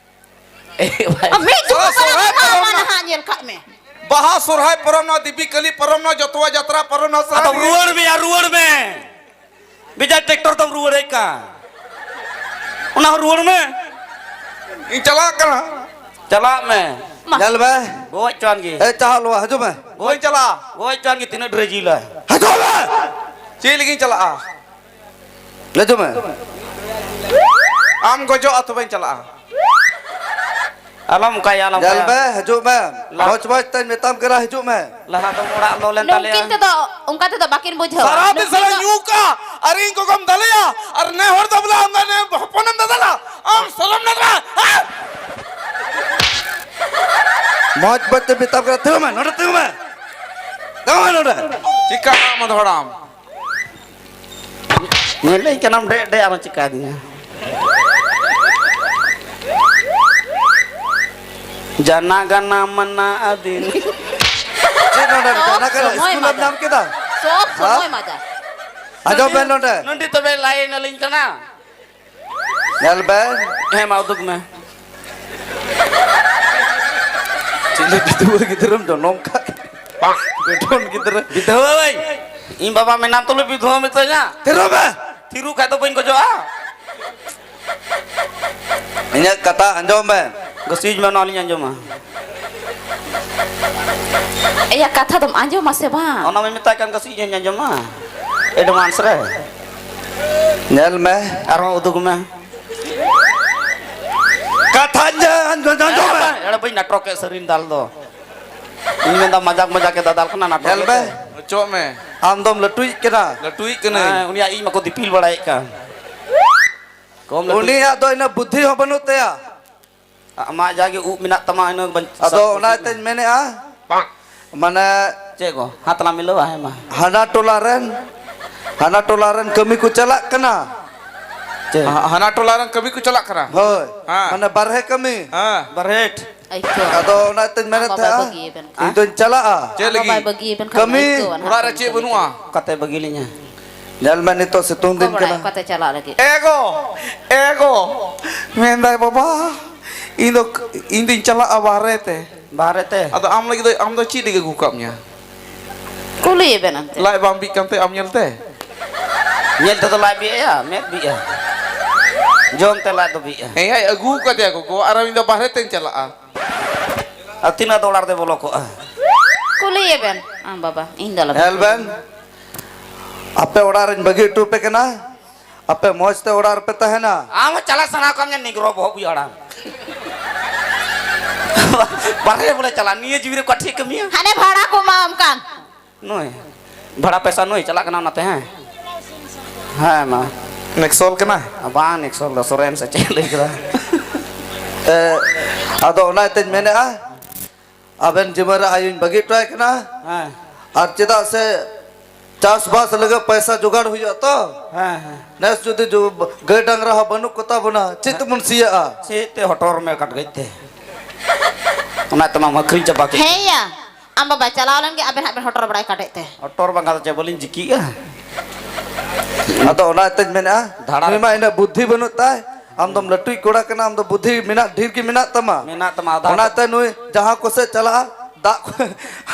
ᱮ ᱵᱷᱟᱭ᱾ ᱟᱢ ᱢᱤᱫ ᱫᱩᱠ ᱥᱚᱨᱦᱟᱭ ᱠᱟᱱᱟ ᱯᱚᱨᱚᱵᱽ ᱢᱟ ᱨᱮᱱᱟᱜ ᱱᱟᱦᱟᱜ ᱧᱮᱞ ᱠᱟᱜ ᱢᱮ᱾ ᱵᱟᱦᱟ ᱥᱚᱨᱦᱟᱭ ᱯᱚᱨᱚᱵᱽ ᱱᱚᱣᱟ, ᱫᱮᱵᱤ ᱠᱟᱹᱞᱤ ᱯᱚᱨᱚᱵᱽ ᱱᱚᱣᱟ, ᱡᱚᱛᱚᱣᱟ ᱡᱟᱛᱨᱟ ᱯᱚᱨᱚᱵᱽ ᱱᱚᱣᱟ, ᱥᱟᱨᱟ ᱟᱫᱚ ᱫᱤᱱ᱾ ᱨᱩᱣᱟᱹᱲ ᱢᱮᱭᱟ, ᱨᱩᱣᱟᱹᱲ ᱢᱮ᱾ ᱵᱮᱡᱟᱭ ᱴᱨᱟᱠᱴᱚᱨ ᱫᱚᱢ ᱨᱩᱣᱟᱹᱲᱮᱫ ᱠᱟᱱ, ᱚᱱᱟ ᱦᱚᱸ ᱨᱩᱣᱟᱹᱲ ᱢᱮ᱾ ᱤᱧ ᱪᱟᱞᱟᱜ ᱠᱟᱱᱟ᱾ ᱪᱟᱞᱟᱜ ᱢᱮ᱾ ᱢᱟ᱾ ᱧᱮᱞ ᱢᱮ᱾ ᱜᱚᱡ ᱦᱚᱪᱚᱣᱟᱱ ᱜᱮ᱾ ᱮ, ᱪᱟᱦᱟ ᱞᱚᱣᱟ, ᱦᱤᱡᱩᱜ ᱢᱮ᱾ ᱜᱚᱡ ᱪᱟᱞᱟᱜ᱾ ᱜᱚᱡ ᱦᱚᱪᱚᱣᱟᱱ ᱜᱮ, ᱛᱤᱱᱟᱹᱜ ᱰᱷᱮᱨ ᱡᱤᱞᱟ᱾ ᱦᱤᱡᱩᱜ ᱢᱮ᱾ ᱪᱮᱫ ᱞᱟᱹᱜᱤᱫ ᱤᱧ ᱪᱟᱞᱟᱜᱼᱟ? ᱦᱤᱡᱩᱜ ᱢᱮ᱾ ᱟᱢ ᱜᱚᱡᱚᱜᱼᱟ, ᱛᱚᱵᱮᱧ ᱪᱟᱞᱟᱜᱼᱟ᱾ ᱟᱞᱚᱢ ᱚᱱᱠᱟᱭᱟ, ᱟᱞᱚᱢ ᱧᱮᱞ ᱚᱱᱠᱟᱭᱟ᱾ ᱢᱮ, ᱦᱤᱡᱩᱜ ᱢᱮ᱾ ᱞᱟ- ᱢᱚᱡᱽ ᱢᱚᱡᱽ ᱛᱮᱧ ᱢᱮᱛᱟᱢ ᱠᱟᱱᱟ, ᱦᱤᱡᱩᱜ ᱢᱮ᱾ ᱞᱟᱦᱟ ᱫᱚᱢ ᱚᱲᱟᱜ ᱞᱚ ᱞᱮᱱ ᱛᱟᱞᱮᱭᱟ᱾ ᱱᱩᱝᱠᱤᱱ ᱛᱮᱫᱚ, ᱚᱱᱠᱟ ᱛᱮᱫᱚ ᱵᱟᱹᱠᱤᱱ ᱵᱩᱡᱷᱟᱹᱣᱟ᱾ ᱥᱟᱨᱟ ᱫᱤᱱ ᱱᱩᱝᱠᱤᱱ ᱥᱟᱞᱟ ᱫᱚ ᱧᱩ ᱠᱟᱜ, ᱟᱨ ᱤᱧ ᱜᱚᱜᱚᱢ ᱫᱟᱞᱮᱭᱟ, ᱟᱨ ᱱᱮ ᱦᱚᱲ ᱫᱚ ᱵᱚᱞᱮ ᱟᱢ ᱫᱚ ᱱᱮ ᱦᱚᱯᱚᱱᱮᱢ ᱫᱟᱫᱟᱞᱟ, ᱟᱢ ᱥᱚᱞᱚᱢ ᱱᱟᱫᱨᱟ, ᱦᱮᱸ? ᱢᱚᱡᱽ ᱢᱚᱡᱽ ᱛᱮ ᱢᱮᱛᱟᱢ ᱠᱟᱱᱟ, ᱛᱤᱸᱜᱩ ᱢᱮ, ᱱᱚᱰᱮ ᱛᱤᱸᱜᱩ ᱢᱮ᱾ ᱛᱤᱸᱜᱩ ᱢᱮ ᱱᱚᱰᱮ᱾ ᱪᱤᱠᱟ ᱟᱢ ᱦᱚᱲᱟᱢ? ᱧᱮᱞᱮᱧ ᱠᱟᱱᱟᱢ ᱰᱮᱡ ᱰᱮᱡ, ᱟᱨᱚ ᱪᱤᱠᱟ ᱫᱤᱧᱟ? ᱡᱟᱱᱟ ᱜᱟᱱᱟ ᱢᱟᱱᱟ ᱟᱹᱫᱤᱱ᱾ ᱪᱮᱫ ᱱᱚᱰᱮ ᱥᱚᱵ ᱡᱟᱱᱟ ᱜᱟᱱᱟ ᱥᱚᱢᱚᱭ ᱥᱠᱩᱞᱮᱢ ᱢᱟᱡᱟ᱾ ᱧᱟᱢ ᱠᱮᱫᱟ? ᱥᱚᱵ ᱦᱟ? ᱥᱚᱢᱚᱭ ᱢᱟᱡᱟ᱾ ᱟᱸᱡᱚᱢ ᱵᱮᱱ ᱱᱚᱰᱮ᱾ ᱱᱚᱰᱮ ᱛᱚᱵᱮ ᱞᱟᱭᱤᱱ ᱟᱹᱞᱤᱧ ᱠᱟᱱᱟ᱾ ᱧᱮᱞ ᱵᱮᱱ᱾ ᱦᱮᱸ, ᱢᱟ ᱩᱫᱩᱜ ᱢᱮ᱾ ᱪᱤᱞᱤ ᱵᱤᱫᱷᱩᱣᱟᱹ ᱜᱤᱫᱽᱨᱟᱹᱢ ᱡᱚᱱᱚᱢ ᱠᱟᱜ? ᱵᱮᱰᱷᱚᱱ ᱜᱤᱫᱽᱨᱟᱹ᱾ ᱵᱤᱫᱷᱩᱣᱟᱹ ᱵᱟᱹᱭ᱾ ᱤᱧ ᱵᱟᱵᱟ ᱢᱮᱱᱟᱢ ᱛᱩᱞᱩᱡ ᱵᱤᱫᱷᱩᱣᱟᱹ ᱢᱤᱛᱟᱹᱧᱟ᱾ ᱛᱷᱤᱨᱚᱜ ᱢᱮ᱾ ᱛᱷᱤᱨᱩ ᱠᱷᱟᱡ ᱫᱚ ᱵᱟᱹᱧ ᱜᱚᱡᱚᱜᱼᱟ᱾ ᱤᱧᱟᱹᱜ ᱠᱟᱛᱷᱟ ᱟᱸᱡᱚᱢ ᱢᱮ᱾ ᱜᱟᱹᱥᱤᱡ ᱢᱮ, ᱚᱱᱟ ᱦᱚᱸᱞᱤᱧ ᱟᱸᱡᱚᱢᱟ᱾ ᱮᱭᱟ, ᱠᱟᱛᱷᱟ ᱫᱚᱢ ᱟᱸᱡᱚᱢᱟ ᱥᱮ ᱵᱟᱝ? ᱚᱱᱟ ᱢᱟᱧ ᱢᱮᱛᱟᱭ ᱠᱟᱱ, ᱜᱟᱹᱥᱤᱡ ᱤᱧ ᱟᱸᱡᱚᱢᱟ᱾ Advance ᱨᱮ᱾ ᱧᱮᱞ ᱢᱮ᱾ ᱟᱨᱦᱚᱸ ᱩᱫᱩᱜ ᱢᱮ᱾ ᱠᱟᱛᱷᱟ ᱟᱸᱡᱚᱢ, ᱟᱸᱡᱚᱢ ᱢᱮ᱾ ᱮᱲᱮ ᱵᱟᱹᱧ ᱱᱟᱴᱚᱠ ᱮᱫ, ᱥᱟᱹᱨᱤᱧ ᱫᱟᱞ ᱫᱚ᱾ ᱤᱧ ᱢᱮᱱᱫᱟ ᱢᱟᱡᱟᱠ ᱢᱟᱡᱟᱠ ᱮ ᱫᱟᱫᱟᱞ ᱠᱟᱱᱟ, ᱱᱟᱴᱚᱠ ᱧᱮᱞ ᱢᱮ᱾ ᱮᱫ᱾ ᱚᱪᱚᱜ ᱢᱮ᱾ ᱟᱢ ᱫᱚᱢ ᱞᱟᱹᱴᱩᱭᱤᱡ ᱠᱟᱱᱟ᱾ ᱞᱟᱹᱴᱩᱭᱤᱡ ᱠᱟᱹᱱᱟᱹᱧ᱾ ᱦᱮᱸ, ᱩᱱᱤᱭᱟᱜ ᱤᱧ ᱢᱟᱠᱚ ᱫᱤᱯᱤᱞ ᱵᱟᱲᱟᱭᱮᱫ ᱠᱟᱱ᱾ ᱠᱚᱢ ᱞᱟᱹᱴᱩ᱾ ᱩᱱᱤᱭᱟᱜ ᱫᱚ ᱤᱱᱟᱹ ᱵᱩᱫᱽᱫᱷᱤ ᱦᱚᱸ ᱵᱟᱹᱱᱩᱜ ᱛᱟᱭᱟ᱾ ᱟᱢᱟᱜ ᱡᱟᱜᱮ ᱩᱵ ᱢᱮᱱᱟᱜ ᱛᱟᱢᱟ, ᱤᱱᱟᱹ ᱵᱟᱧ-, ᱟᱫᱚ ᱥᱟᱵ ᱚᱱᱟ ᱠᱩᱥᱤ ᱛᱮᱧ ᱢᱮᱱᱮᱫᱼᱟ, ᱢᱟᱱᱮ ᱪᱮᱫ ᱠᱚ? ᱦᱟᱛ ᱞᱟᱝ ᱢᱤᱞᱟᱹᱣᱟ, ᱦᱮᱸ ᱢᱟ᱾ ᱦᱟᱱᱟ ᱴᱚᱞᱟ ᱨᱮᱱ, ᱦᱟᱱᱟ ᱴᱚᱞᱟ ᱨᱮᱱ ᱠᱟᱹᱢᱤ ᱠᱚ ᱪᱟᱞᱟᱜ ᱠᱟᱱᱟ᱾ ᱪᱮᱫ? ᱦᱟ-, ᱦᱟᱱᱟ ᱴᱚᱞᱟ ᱨᱮᱱ ᱠᱟᱹᱢᱤ ᱠᱚ ᱪᱟᱞᱟᱜ ᱠᱟᱱᱟ? ᱦᱳᱭ, ᱦᱮᱸ᱾ ᱢᱟᱱᱮ ᱵᱟᱨᱦᱮ ᱠᱟᱹᱢᱤ᱾ ᱦᱮᱸ᱾ ᱵᱟᱨᱦᱮᱴ᱾ ᱟᱹᱭᱠᱟᱹᱣᱟ᱾ ᱟᱫᱚ ᱚᱱᱟᱛᱮᱧ ᱢᱮᱱᱮᱫ ᱟᱢ ᱵᱟᱵᱟᱭ ᱛᱟᱦᱮᱸᱜᱼᱟ, ᱵᱟᱹᱜᱤᱭᱟᱵᱮᱱ ᱠᱷᱟᱱ᱾ ᱤᱧ ᱫᱚᱧ ᱪᱟᱞᱟᱜᱼᱟ᱾ ᱪᱮᱫ ᱟᱢ ᱵᱟᱵᱟᱭ ᱞᱟᱹᱜᱤᱫ? ᱵᱟᱹᱜᱤᱭᱟᱵᱮᱱ ᱠᱷᱟᱱ ᱠᱟᱹᱢᱤ᱾ ᱟᱹᱭᱠᱟᱹᱣᱟ ᱱᱟᱦᱟᱜ ᱚᱲᱟᱜ ᱨᱮ ᱪᱮᱫ ᱵᱟᱹᱱᱩᱜᱼᱟ? ᱚᱠᱟᱛᱮ ᱵᱟᱹᱜᱤ ᱞᱤᱧᱟ? ᱧᱮᱞ ᱢᱮ, ᱱᱤᱛᱚᱜ ᱥᱤᱛᱩᱝ ᱫᱤᱱ ᱠᱟᱱᱟ᱾ ᱚᱠᱟᱛᱮ ᱪᱟᱞᱟᱜ ᱞᱟᱹᱜᱤᱫ? ᱮ ᱜᱚ, ᱮ ᱜᱚ, ᱢᱮᱱᱫᱟᱭ, "ᱵᱟᱵᱟ, ᱤᱧ ᱫᱚ, ᱤᱧ ᱫᱚᱧ ᱪᱟᱞᱟᱜᱼᱟ ᱵᱟᱦᱨᱮ ᱛᱮ᱾" ᱵᱟᱦᱨᱮ ᱛᱮ? ᱟᱫᱚ ᱟᱢ ᱞᱟᱹᱜᱤᱫ ᱫᱚ, ᱟᱢ ᱫᱚ ᱪᱮᱫ ᱞᱟᱹᱜᱤᱫ ᱟᱹᱜᱩ ᱠᱟᱜ ᱢᱮᱭᱟ? ᱠᱩᱞᱤᱭᱮ ᱵᱮᱱ ᱮᱱᱛᱮ᱾ ᱞᱟᱡ ᱵᱟᱢ ᱵᱤᱜ ᱠᱟᱱ ᱛᱮ ᱟᱢ ᱧᱮᱞ ᱛᱮ? ᱧᱮᱞ ᱛᱮᱫᱚ ᱞᱟᱡ ᱵᱤᱜᱼᱟ, ᱢᱮᱫ ᱵᱤᱜᱼᱟ᱾ ᱡᱚᱢ ᱛᱮ ᱞᱟᱡ ᱫᱚ ᱵᱤᱜᱼᱟ᱾ ᱦᱮᱸ, ᱟᱹᱜᱩ ᱠᱟᱫᱮᱭᱟ ᱜᱚᱜᱚ, ᱟᱨ ᱤᱧ ᱫᱚ ᱵᱟᱦᱨᱮ ᱛᱮᱧ ᱪᱟᱞᱟᱜᱼᱟ᱾ ᱟᱨ ᱛᱤᱱᱟᱹᱜ ᱫᱚ ᱚᱲᱟᱜ ᱨᱮᱫᱚ ᱵᱚᱞᱚ ᱠᱚᱜᱼᱟ? ᱠᱩᱞᱤᱭᱮ ᱵᱮᱱ᱾ ᱟᱢ ᱵᱟᱵᱟ, ᱤᱧ ᱫᱚ ᱟᱞᱚ ᱧᱮᱞ ᱵᱮᱱ, ᱟᱯᱮ ᱚᱲᱟᱜ ᱨᱮᱧ ᱵᱟᱹᱜᱤ ᱦᱚᱴᱚ ᱟᱯᱮ ᱠᱟᱱᱟ, ᱟᱯᱮ ᱢᱚᱡᱽ ᱛᱮ ᱚᱲᱟᱜ ᱨᱮᱯᱮ ᱛᱟᱦᱮᱱᱟ᱾ ᱟᱢ ᱦᱚᱸ ᱪᱟᱞᱟᱜ ᱥᱟᱱᱟ ᱠᱟᱢ ᱧᱟ, ᱱᱤᱜᱽᱨᱚ ᱵᱚᱦᱚᱜ ᱵᱩᱡ ᱦᱟᱲᱟᱢ᱾ ᱵᱟᱨᱦᱮ ᱵᱚᱞᱮ ᱪᱟᱞᱟᱜ, ᱱᱤᱭᱟᱹ ᱡᱤᱣᱤ ᱨᱮ ᱚᱠᱟ ᱴᱷᱮᱡ ᱠᱟᱹᱢᱤᱭᱟ? ᱦᱟᱱᱮ ᱵᱷᱟᱲᱟ ᱠᱚ ᱮᱢᱟᱣᱟᱢ ᱠᱟᱱ᱾ ᱱᱩᱭ ᱵᱷᱟᱲᱟ ᱯᱚᱭᱥᱟ ᱱᱩᱭ ᱪᱟᱞᱟᱜ ᱠᱟᱱᱟ ᱚᱱᱟᱛᱮ, ᱦᱮᱸ? ᱦᱮᱸ, ᱢᱟ᱾ ᱱᱮᱠᱥᱚᱞ ᱠᱟᱱᱟ? ᱵᱟᱝ ᱱᱮᱠᱥᱚᱞ ᱫᱚ, ᱥᱚᱨᱮᱱ ᱥᱮ ᱪᱮᱫ ᱞᱟᱹᱭ ᱠᱮᱫᱟ? ᱮ, ᱟᱫᱚ ᱚᱱᱟ ᱤᱭᱟᱹᱛᱮᱧ ᱢᱮᱱᱮᱫᱼᱟ, ᱟᱵᱮᱱ ᱡᱤᱢᱟᱹ ᱨᱮ ᱟᱭᱳᱧ ᱵᱟᱹᱜᱤ ᱦᱚᱴᱚ ᱟᱭ ᱠᱟᱱᱟ᱾ ᱦᱮᱸ᱾ ᱟᱨ ᱪᱮᱫᱟᱜ ᱥᱮ ᱪᱟᱥᱵᱟᱥ ᱞᱟᱹᱜᱤᱫ ᱯᱚᱭᱥᱟ ᱡᱚᱜᱟᱲ ᱦᱩᱭᱩᱜᱼᱟ ᱛᱚ᱾ ᱦᱮᱸ, ᱦᱮᱸ᱾ ᱱᱮᱥ ᱡᱩᱫᱤ ᱡᱩ-, ᱜᱟᱹᱭ ᱰᱟᱝᱨᱟ ᱦᱚᱸ ᱵᱟᱹᱱᱩᱜ ᱠᱚᱛᱟ ᱵᱚᱱᱟ, ᱪᱮᱫ ᱛᱮᱵᱚᱱ ᱥᱤᱭᱟᱜᱼᱟ? ᱪᱮᱫ ᱛᱮ ᱦᱚᱴᱚᱨ ᱢᱮ ᱠᱟᱴ ᱜᱟᱹᱡ ᱛᱮ᱾ ᱚᱱᱟ ᱛᱮᱢᱟ ᱟᱹᱠᱷᱨᱤᱧ ᱪᱟᱵᱟ ᱠᱮᱫ᱾ ᱦᱮᱸ ᱭᱟ, ᱟᱢ ᱵᱟᱵᱟ ᱪᱟᱞᱟᱣ ᱞᱮᱱ ᱜᱮ, ᱟᱵᱮᱱ ᱦᱟᱸᱜ ᱵᱮᱱ ᱦᱚᱴᱚᱨ ᱵᱟᱲᱟᱭ ᱠᱟᱰᱮᱡ ᱛᱮ᱾ ᱦᱚᱴᱚᱨ ᱵᱟᱝ ᱠᱟᱛᱮ ᱪᱮᱫ ᱵᱟᱹᱞᱤᱧ ᱪᱤᱠᱤᱜᱼᱟ? ᱟᱫᱚ ᱚᱱᱟ ᱤᱭᱟᱹᱛᱮᱧ ᱢᱮᱱᱮᱫᱼᱟ, ᱫᱷᱟᱲᱟ ᱱᱩᱭ ᱨᱮ᱾ ᱢᱟ ᱤᱱᱟᱹᱜ ᱵᱩᱫᱽᱫᱷᱤ ᱵᱟᱹᱱᱩᱜ ᱛᱟᱭ, ᱟᱢ ᱫᱚᱢ ᱞᱟᱹᱴᱩᱭᱤᱡ ᱠᱚᱲᱟ ᱠᱟᱱᱟ, ᱟᱢ ᱫᱚ ᱵᱩᱫᱽᱫᱷᱤ ᱢᱮᱱᱟᱜ, ᱰᱷᱮᱨ ᱜᱮ ᱢᱮᱱᱟᱜ ᱛᱟᱢᱟ᱾ ᱢᱮᱱᱟᱜ ᱛᱟᱢᱟ, ᱟᱫᱷᱟ ᱚᱱᱟᱛᱮ ᱱᱩᱭ ᱡᱟᱦᱟᱸ ᱠᱚᱥᱮᱫ ᱪᱟᱞᱟᱜᱼᱟ, ᱫᱟᱜ ᱠᱚ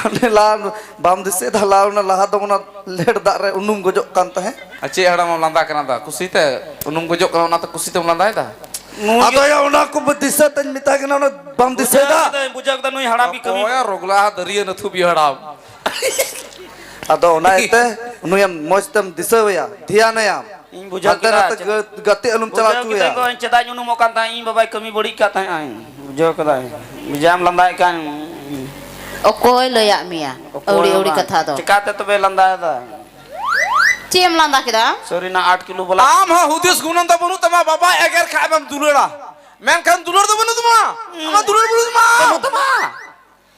ᱦᱟᱱᱮ ᱞᱟᱦᱟ ᱵᱟᱢ ᱫᱤᱥᱟᱹᱭᱮᱫᱟ, ᱞᱟᱦᱟ ᱚᱱᱟ ᱞᱟᱦᱟ ᱫᱚ ᱚᱱᱟ ᱞᱮᱴ ᱫᱟᱜ ᱨᱮ ᱩᱱᱩᱢ ᱜᱚᱡᱚᱜ ᱠᱟᱱ ᱛᱟᱦᱮᱸᱫ᱾ ᱟᱨ ᱪᱮᱫ ᱦᱟᱲᱟᱢ ᱮᱢ ᱞᱟᱸᱫᱟ ᱠᱟᱱᱟ ᱫᱟ? ᱠᱩᱥᱤ ᱛᱮ ᱩᱱᱩᱢ ᱜᱚᱡᱚᱜ ᱠᱟᱱᱟ, ᱚᱱᱟᱛᱮ ᱠᱩᱥᱤ ᱛᱮᱢ ᱞᱟᱸᱫᱟᱭᱮᱫᱟ? ᱱᱩᱭ ᱟᱫᱚ ᱭᱟ, ᱚᱱᱟ ᱠᱚ ᱫᱤᱥᱟᱹ ᱛᱮᱧ ᱢᱮᱛᱟᱭ ᱠᱟᱱᱟ, ᱚᱱᱟ ᱵᱟᱢ ᱵᱩᱡᱷᱟᱹᱣ ᱫᱤᱥᱟᱹᱭᱮᱫᱟ? ᱠᱤᱫᱟᱹᱧ, ᱵᱩᱡᱷᱟᱹᱣ ᱠᱮᱫᱟ, ᱱᱩᱭ ᱦᱟᱲᱟᱢ ᱜᱮ ᱠᱟᱹᱢᱤ᱾ ᱚᱠᱚᱭᱟ ᱨᱚᱜᱽᱞᱟ ᱫᱟᱹᱨᱭᱟᱹ ᱱᱟᱹᱛᱷᱩ ᱵᱤ ᱦᱟᱲᱟᱢ᱾ ᱟᱫᱚ ᱚᱱᱟ ᱤᱭᱟᱹᱛᱮ ᱱᱩᱭᱮᱢ ᱢᱚᱡᱽ ᱛᱮᱢ ᱫᱤᱥᱟᱹᱣᱟᱭᱟ, ᱫᱷᱮᱭᱟᱱᱟᱭᱟᱢ᱾ ᱤᱧ ᱵᱩᱡᱷᱟᱹᱣ ᱦᱟᱱᱛᱮ ᱠᱮᱫᱟ, ᱱᱟᱛᱮ ᱪᱮᱫ-, ᱜᱟ-, ᱜᱟᱛᱮ ᱟᱞᱚᱢ ᱪᱟᱞᱟᱣ ᱵᱩᱡᱷᱟᱹᱣ ᱦᱚᱪᱚᱣᱟᱭᱟ᱾ ᱠᱤᱫᱟᱹᱧ ᱜᱚ, ᱤᱧ ᱪᱮᱫᱟᱜ ᱤᱧ ᱩᱱᱩᱢᱚᱜ ᱠᱟᱱ ᱛᱟᱦᱮᱸᱫ, ᱤᱧ ᱵᱟᱵᱟᱭ ᱠᱟᱹᱢᱤ ᱵᱟᱹᱲᱤᱡ ᱠᱟᱜ ᱛᱟᱦᱮᱸᱫ, ᱤᱧ ᱵᱩᱡᱷᱟᱹᱣ ᱠᱮᱫᱟ᱾ ᱵᱩᱡᱷᱟᱹᱣ ᱮᱢ ᱞᱟᱸᱫᱟᱭᱮᱫ ᱠᱟᱱ᱾ ᱚᱠᱚᱭ ᱞᱟᱹᱭᱟᱜ ᱢᱮᱭᱟ ᱚᱠᱚᱭ ᱟᱹᱣᱲᱤ ᱦᱚᱸ ᱟᱹᱣᱲᱤ ᱵᱟᱝ᱾ ᱠᱟᱛᱷᱟ ᱫᱚ? ᱪᱮᱠᱟᱛᱮ ᱛᱚᱵᱮ ᱞᱟᱸᱫᱟᱭᱮᱫᱟ? ᱪᱮᱫ ᱮᱢ ᱞᱟᱸᱫᱟ ᱠᱮᱫᱟ? ᱥᱟᱹᱨᱤᱱᱟᱜ ᱟᱴ ᱠᱤᱞᱳ ᱵᱟᱞᱟ᱾ ᱟᱢ ᱦᱚᱸ ᱦᱩᱫᱤᱥ ᱜᱩᱱᱟᱹᱱ ᱫᱚ ᱵᱟᱹᱱᱩᱜ ᱛᱟᱢᱟ, ᱵᱟᱵᱟ ᱮᱜᱮᱨ ᱠᱷᱟᱡ ᱮᱢ ᱫᱩᱞᱟᱹᱲᱟ, ᱢᱮᱱᱠᱷᱟᱱ ᱫᱩᱞᱟᱹᱲ ᱫᱚ ᱵᱟᱹᱱᱩᱜ ᱛᱟᱢᱟ᱾ ᱟᱢᱟᱜ ᱫᱩᱞᱟᱹᱲ ᱵᱟᱹᱱᱩᱜ ᱛᱟᱢᱟ᱾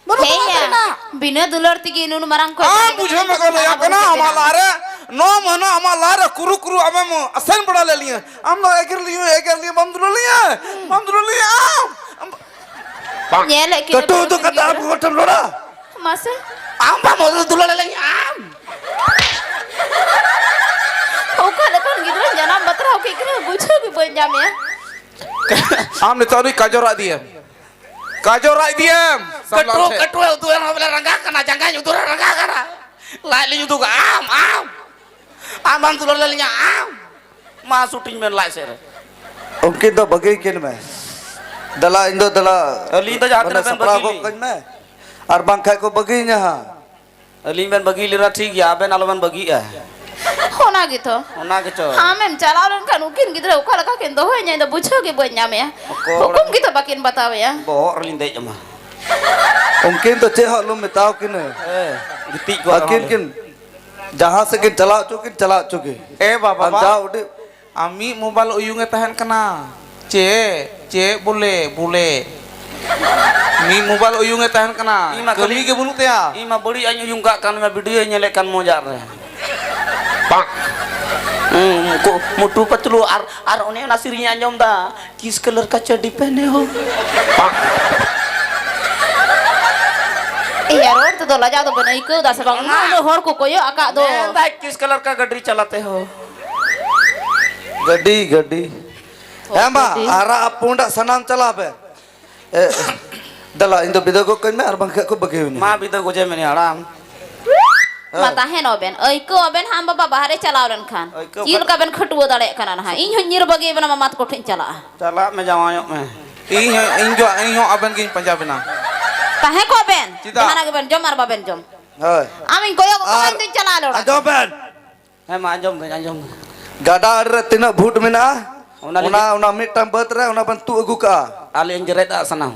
ᱵᱟᱹᱱᱩᱜ ᱛᱟᱢᱟ ᱦᱮᱸᱭᱟ, ᱥᱟᱹᱨᱤᱱᱟᱜ᱾ ᱵᱤᱱᱟᱹ ᱫᱩᱞᱟᱹᱲ ᱛᱮᱜᱮ ᱱᱩᱱ ᱢᱟᱨᱟᱝ ᱠᱷᱚᱡ ᱟᱢ ᱫᱚ ᱵᱩᱡᱷᱟᱹᱣ ᱢᱮ, ᱠᱚ ᱞᱟᱹᱭᱟᱢ ᱠᱟᱱᱟ, ᱟᱢᱟᱜ ᱞᱟᱦᱟᱨᱮ ᱱᱚᱣᱟ ᱢᱟᱹᱦᱱᱟᱹ ᱟᱢᱟᱜ ᱞᱟᱦᱟᱨᱮ ᱠᱩᱨᱩ ᱠᱩᱨᱩ ᱟᱢᱮᱢ ᱟᱥᱮᱱ ᱵᱟᱲᱟ ᱞᱮᱫ ᱞᱤᱧᱟᱹ᱾ ᱟᱢ ᱫᱚ ᱮᱜᱮᱨ ᱞᱤᱧᱟᱹ, ᱮᱜᱮᱨ ᱞᱤᱧᱟᱹ, ᱵᱟᱢ ᱫᱩᱞᱟᱹᱲ ᱞᱤᱧᱟᱹ, ᱵᱟᱢ ᱫᱩᱞᱟᱹᱲ ᱞᱤᱧᱟᱹ ᱟᱢ᱾ ᱟᱢ ᱧᱮᱞᱮᱫ ᱠᱤᱱᱟᱹᱧ ᱠᱟᱹᱴᱩ ᱩᱛᱩ ᱠᱟᱛᱮ ᱟᱢ ᱜᱤᱫᱽᱨᱟᱹ᱾ ᱜᱚᱴᱷᱚᱱ ᱨᱚᱲᱟ᱾ ᱢᱟᱥᱮ᱾ ᱟᱢ ᱵᱟᱢ ᱩᱫᱩᱜ ᱫᱩᱞᱟᱹᱲ ᱞᱮᱱ ᱟᱢ᱾ ᱚᱠᱟ ᱞᱮᱠᱟᱱ ᱜᱤᱫᱽᱨᱟᱹ ᱡᱟᱱᱟᱢ ᱵᱟᱛᱨᱟᱣ ᱠᱮᱫ ᱠᱤᱱᱟᱹ, ᱵᱩᱡᱷᱟᱹᱣ ᱜᱮ ᱵᱟᱹᱧ ᱧᱟᱢᱮᱜᱼᱟ᱾ ᱟᱢ ᱱᱤᱛᱚᱜ ᱩᱱᱤ ᱠᱟᱡᱚᱨ ᱟᱜ ᱫᱤᱭᱮᱢ᱾ ᱠᱟᱡᱚᱨ ᱟᱜ ᱤᱫᱤᱭᱮᱢ᱾ ᱥᱟᱢᱞᱟᱣ ᱠᱟᱹᱴᱩ, ᱴᱷᱮᱡ᱾ ᱠᱟᱹᱴᱩ ᱩᱫᱩᱜ ᱮᱢ ᱵᱚᱞᱮ ᱨᱟᱸᱜᱟ ᱠᱟᱱᱟ, ᱡᱟᱸᱜᱟᱧ ᱩᱫᱩᱜ ᱨᱮ ᱨᱟᱸᱜᱟ ᱠᱟᱱᱟ᱾ ᱞᱟᱡ ᱞᱤᱧ ᱩᱫᱩᱜᱟ, ᱟᱢ, ᱟᱢ᱾ ᱟᱢ ᱵᱟᱢ ᱫᱩᱞᱟᱹᱲ ᱞᱮᱱᱟ, ᱟᱢ᱾ ᱢᱟ ᱥᱩᱴᱤᱧ ᱢᱮ ᱞᱟᱡ ᱥᱮᱫ ᱨᱮ᱾ ᱩᱱᱠᱤᱱ ᱫᱚ ᱵᱟᱹᱜᱤ ᱠᱤᱱ ᱢᱮ᱾ ᱫᱮᱞᱟ, ᱤᱧ ᱫᱚ ᱫᱮᱞᱟ᱾ ᱟᱹᱞᱤᱧ ᱫᱚ ᱡᱟᱦᱟᱸ ᱢᱟᱱᱮ ᱛᱤᱱᱟᱹᱜ ᱵᱮᱱ ᱥᱟᱯᱲᱟᱣ ᱵᱟᱹᱜᱤ ᱜᱚᱫ ᱞᱤᱧ᱾ ᱠᱟᱹᱧ ᱢᱮ᱾ ᱟᱨ ᱵᱟᱝᱠᱷᱟᱡ ᱠᱚ ᱵᱟᱹᱜᱤᱭᱤᱧᱟ ᱦᱟᱸᱜ᱾ ᱟᱹᱞᱤᱧ ᱵᱮᱱ ᱵᱟᱹᱜᱤ ᱞᱮᱱᱟ ᱴᱷᱤᱠ ᱜᱮᱭᱟ, ᱟᱵᱮᱱ ᱟᱞᱚᱵᱮᱱ ᱵᱟᱹᱜᱤᱜᱼᱟ᱾ ᱚᱱᱟ ᱜᱮᱛᱚ᱾ ᱚᱱᱟ ᱜᱮᱪᱚ᱾ ᱟᱢᱮᱢ ᱪᱟᱞᱟᱣ ᱞᱮᱱᱠᱷᱟᱱ ᱩᱱᱠᱤᱱ ᱜᱤᱫᱽᱨᱟᱹ ᱚᱠᱟ ᱞᱮᱠᱟ ᱠᱤᱱ ᱫᱚᱦᱚᱭᱮᱧᱟ, ᱤᱧ ᱫᱚ ᱵᱩᱡᱷᱟᱹᱣ ᱜᱮ ᱵᱟᱹᱧ ᱧᱟᱢᱮᱜᱼᱟ᱾ ᱚᱠᱚᱭ ᱦᱩᱠᱩᱢ ᱜᱮᱛᱚ ᱵᱟᱹᱠᱤᱱ ᱵᱟᱛᱟᱣᱮᱜᱼᱟ᱾ ᱵᱚᱦᱚᱜ ᱨᱮᱞᱤᱧ ᱫᱮᱡ ᱟᱢᱟ᱾ ᱩᱱᱠᱤᱱ ᱫᱚ ᱪᱮᱫ ᱦᱚᱸ ᱟᱞᱚᱢ ᱢᱮᱛᱟᱣ ᱠᱤᱱᱟᱹ᱾ ᱦᱮᱸ, ᱜᱤᱛᱤᱡ ᱠᱚᱜ ᱟᱹᱠᱤᱱ ᱟᱞᱚᱢ᱾ ᱠᱤᱱ ᱡᱟᱦᱟᱸ ᱥᱮᱫ ᱠᱤᱱ ᱪᱟᱞᱟᱣ ᱦᱚᱪᱚ ᱠᱤᱱ, ᱪᱟᱞᱟᱣ ᱦᱚᱪᱚ ᱠᱤᱱ᱾ ᱮ ᱵᱟᱵᱟ, ᱟᱢ ᱵᱟ᱾ ᱡᱟ ᱩᱰᱤ- ᱟᱢ ᱢᱤᱫ ᱢᱳᱵᱟᱭᱤᱞ ᱩᱭᱩᱝ ᱮ ᱛᱟᱦᱮᱱ ᱠᱟᱱᱟ᱾ ᱪᱮᱫ, ᱪᱮᱫ ᱵᱚᱞᱮ, ᱵᱚᱞᱮ? ᱢᱤᱫ ᱢᱳᱵᱟᱭᱤᱞ ᱩᱭᱩᱝ ᱮ ᱛᱟᱦᱮᱱ ᱠᱟᱱᱟ᱾ ᱤᱧ ᱢᱟ ᱠᱟᱹᱢᱤ ᱠᱷᱟᱹᱞᱤ ᱜᱮ ᱵᱟᱹᱱᱩᱜ ᱛᱟᱭᱟ᱾ ᱤᱧ ᱢᱟ ᱵᱟᱹᱲᱤᱡ ᱟᱜ ᱤᱧ ᱩᱭᱩᱝ ᱠᱟᱜ ᱠᱟᱱ, ᱢᱟ ᱵᱷᱤᱰᱤᱭᱳᱭ ᱧᱮᱞᱮᱫ ᱠᱟᱱ ᱢᱚᱡᱟᱜ ᱨᱮ᱾ ᱦᱩᱸ, ᱠᱚ-, ᱢᱩᱴᱩ ᱯᱟᱛᱞᱩ ᱟᱨ, ᱟᱨ ᱚᱱᱮ ᱚᱱᱟ ᱥᱮᱨᱮᱧ ᱟᱸᱡᱚᱢ ᱫᱟ, "ᱠᱤᱥ ᱠᱟᱞᱟᱨ ᱠᱟ ᱪᱟᱰᱤ ᱯᱮᱦᱱᱮ ᱦᱳ?" ᱤᱭᱟᱹ, ᱨᱚᱲ ᱛᱮᱫᱚ ᱞᱟᱡᱟᱣ ᱫᱚ ᱵᱟᱹᱧ ᱟᱹᱭᱠᱟᱹᱣ ᱫᱟ ᱥᱮ ᱵᱟᱝ? ᱩᱱᱟᱹᱜ ᱦᱚᱲ ᱠᱚ ᱠᱚᱭᱚᱜ ᱟᱠᱟᱫ ᱫᱚ᱾ ᱢᱮᱱᱫᱟᱭ, "ᱠᱤᱥ ᱠᱟᱞᱟᱨ ᱠᱟ ᱜᱟᱹᱰᱤ ᱪᱟᱞᱟᱛᱮ ᱦᱳ?" ᱜᱟᱹᱰᱤ, ᱜᱟᱹᱰᱤ᱾ ᱦᱮᱸ, ᱢᱟ, ᱜᱟᱹᱰᱤ᱾ ᱟᱨᱟᱜ ᱟᱨ ᱯᱩᱸᱰᱟᱜ ᱥᱟᱱᱟᱢ ᱪᱟᱞᱟᱣ ᱯᱮ᱾ ᱮ, ᱫᱮᱞᱟ, ᱤᱧ ᱫᱚ ᱵᱤᱫᱟᱹ ᱜᱚᱫ ᱠᱟᱹᱧ ᱢᱮ, ᱟᱨ ᱵᱟᱝᱠᱷᱟᱱ ᱠᱚ ᱵᱟᱹᱜᱤᱣᱤᱧᱟ᱾ ᱢᱟ, ᱵᱤᱫᱟᱹ ᱜᱚᱡᱮ ᱢᱮ ᱦᱟᱲᱟᱢ᱾ ᱢᱟ ᱦᱮᱸ᱾ ᱛᱟᱦᱮᱱᱚᱜ ᱵᱮᱱ, ᱟᱹᱭᱠᱟᱹᱣ ᱟᱵᱮᱱ ᱦᱟᱸᱜ ᱟᱢ ᱵᱟᱵᱟ ᱵᱟᱦᱨᱮ ᱪᱟᱞᱟᱣ ᱞᱮᱱᱠᱷᱟᱱ᱾ ᱟᱹᱭᱠᱟᱹᱣ ᱪᱮᱫ ᱠᱷᱟᱱ ᱞᱮᱠᱟ ᱵᱮᱱ ᱠᱷᱟᱹᱴᱩᱣᱟᱹ ᱫᱟᱲᱮᱭᱟᱜ ᱠᱟᱱᱟ ᱱᱟᱦᱟᱜ? ᱤᱧ ᱦᱚᱸᱧ ᱧᱤᱨ ᱵᱟᱹᱜᱤ ᱵᱮᱱᱟ, ᱢᱟᱢᱟ ᱛᱟᱠᱚ ᱴᱷᱮᱱ ᱤᱧ ᱪᱟᱞᱟᱜᱼᱟ᱾ ᱪᱟᱞᱟᱜ ᱢᱮ, ᱡᱟᱶᱟᱭᱚᱜ ᱢᱮ᱾ ᱤᱧ ᱦᱚᱸ, ᱤᱧ ᱫᱚ, ᱤᱧ ᱦᱚᱸ ᱟᱵᱮᱱ ᱜᱤᱧ ᱯᱟᱸᱡᱟ ᱵᱮᱱᱟ᱾ ᱛᱟᱦᱮᱸ ᱠᱚᱜ ᱵᱮᱱ, ᱪᱮᱫᱟᱜ? ᱡᱟᱦᱟᱱᱟᱜ ᱜᱮᱵᱮᱱ ᱡᱚᱢ ᱟᱨ ᱵᱟᱵᱮᱱ ᱡᱚᱢ᱾ ᱦᱳᱭ᱾ ᱟᱢᱤᱧ ᱠᱚᱭᱚᱜ ᱠᱟᱜ ᱟᱨ ᱤᱧ ᱫᱚᱧ ᱪᱟᱞᱟᱣ ᱞᱮᱱᱟ᱾ ᱟᱸᱡᱚᱢ ᱵᱮᱱ᱾ ᱦᱮᱸ, ᱢᱟ, ᱟᱸᱡᱚᱢ ᱫᱟᱹᱧ, ᱟᱸᱡᱚᱢ ᱫᱟᱹᱧ᱾ ᱜᱟᱰᱟ ᱟᱲᱮ ᱨᱮ ᱛᱤᱱᱟᱹᱜ ᱵᱷᱩᱴ ᱢᱮᱱᱟᱜᱼᱟ, ᱚᱱᱟ ᱞᱟᱹᱜᱤᱫ ᱚᱱᱟ, ᱚᱱᱟ ᱢᱤᱫᱴᱟᱝ ᱵᱟᱹᱫᱽ ᱨᱮ ᱚᱱᱟ ᱵᱮᱱ ᱛᱩᱫ ᱟᱹᱜᱩ ᱠᱟᱜᱼᱟ᱾ ᱟᱞᱮ ᱡᱮᱨᱮᱫ ᱟᱜ ᱥᱟᱱᱟᱢ᱾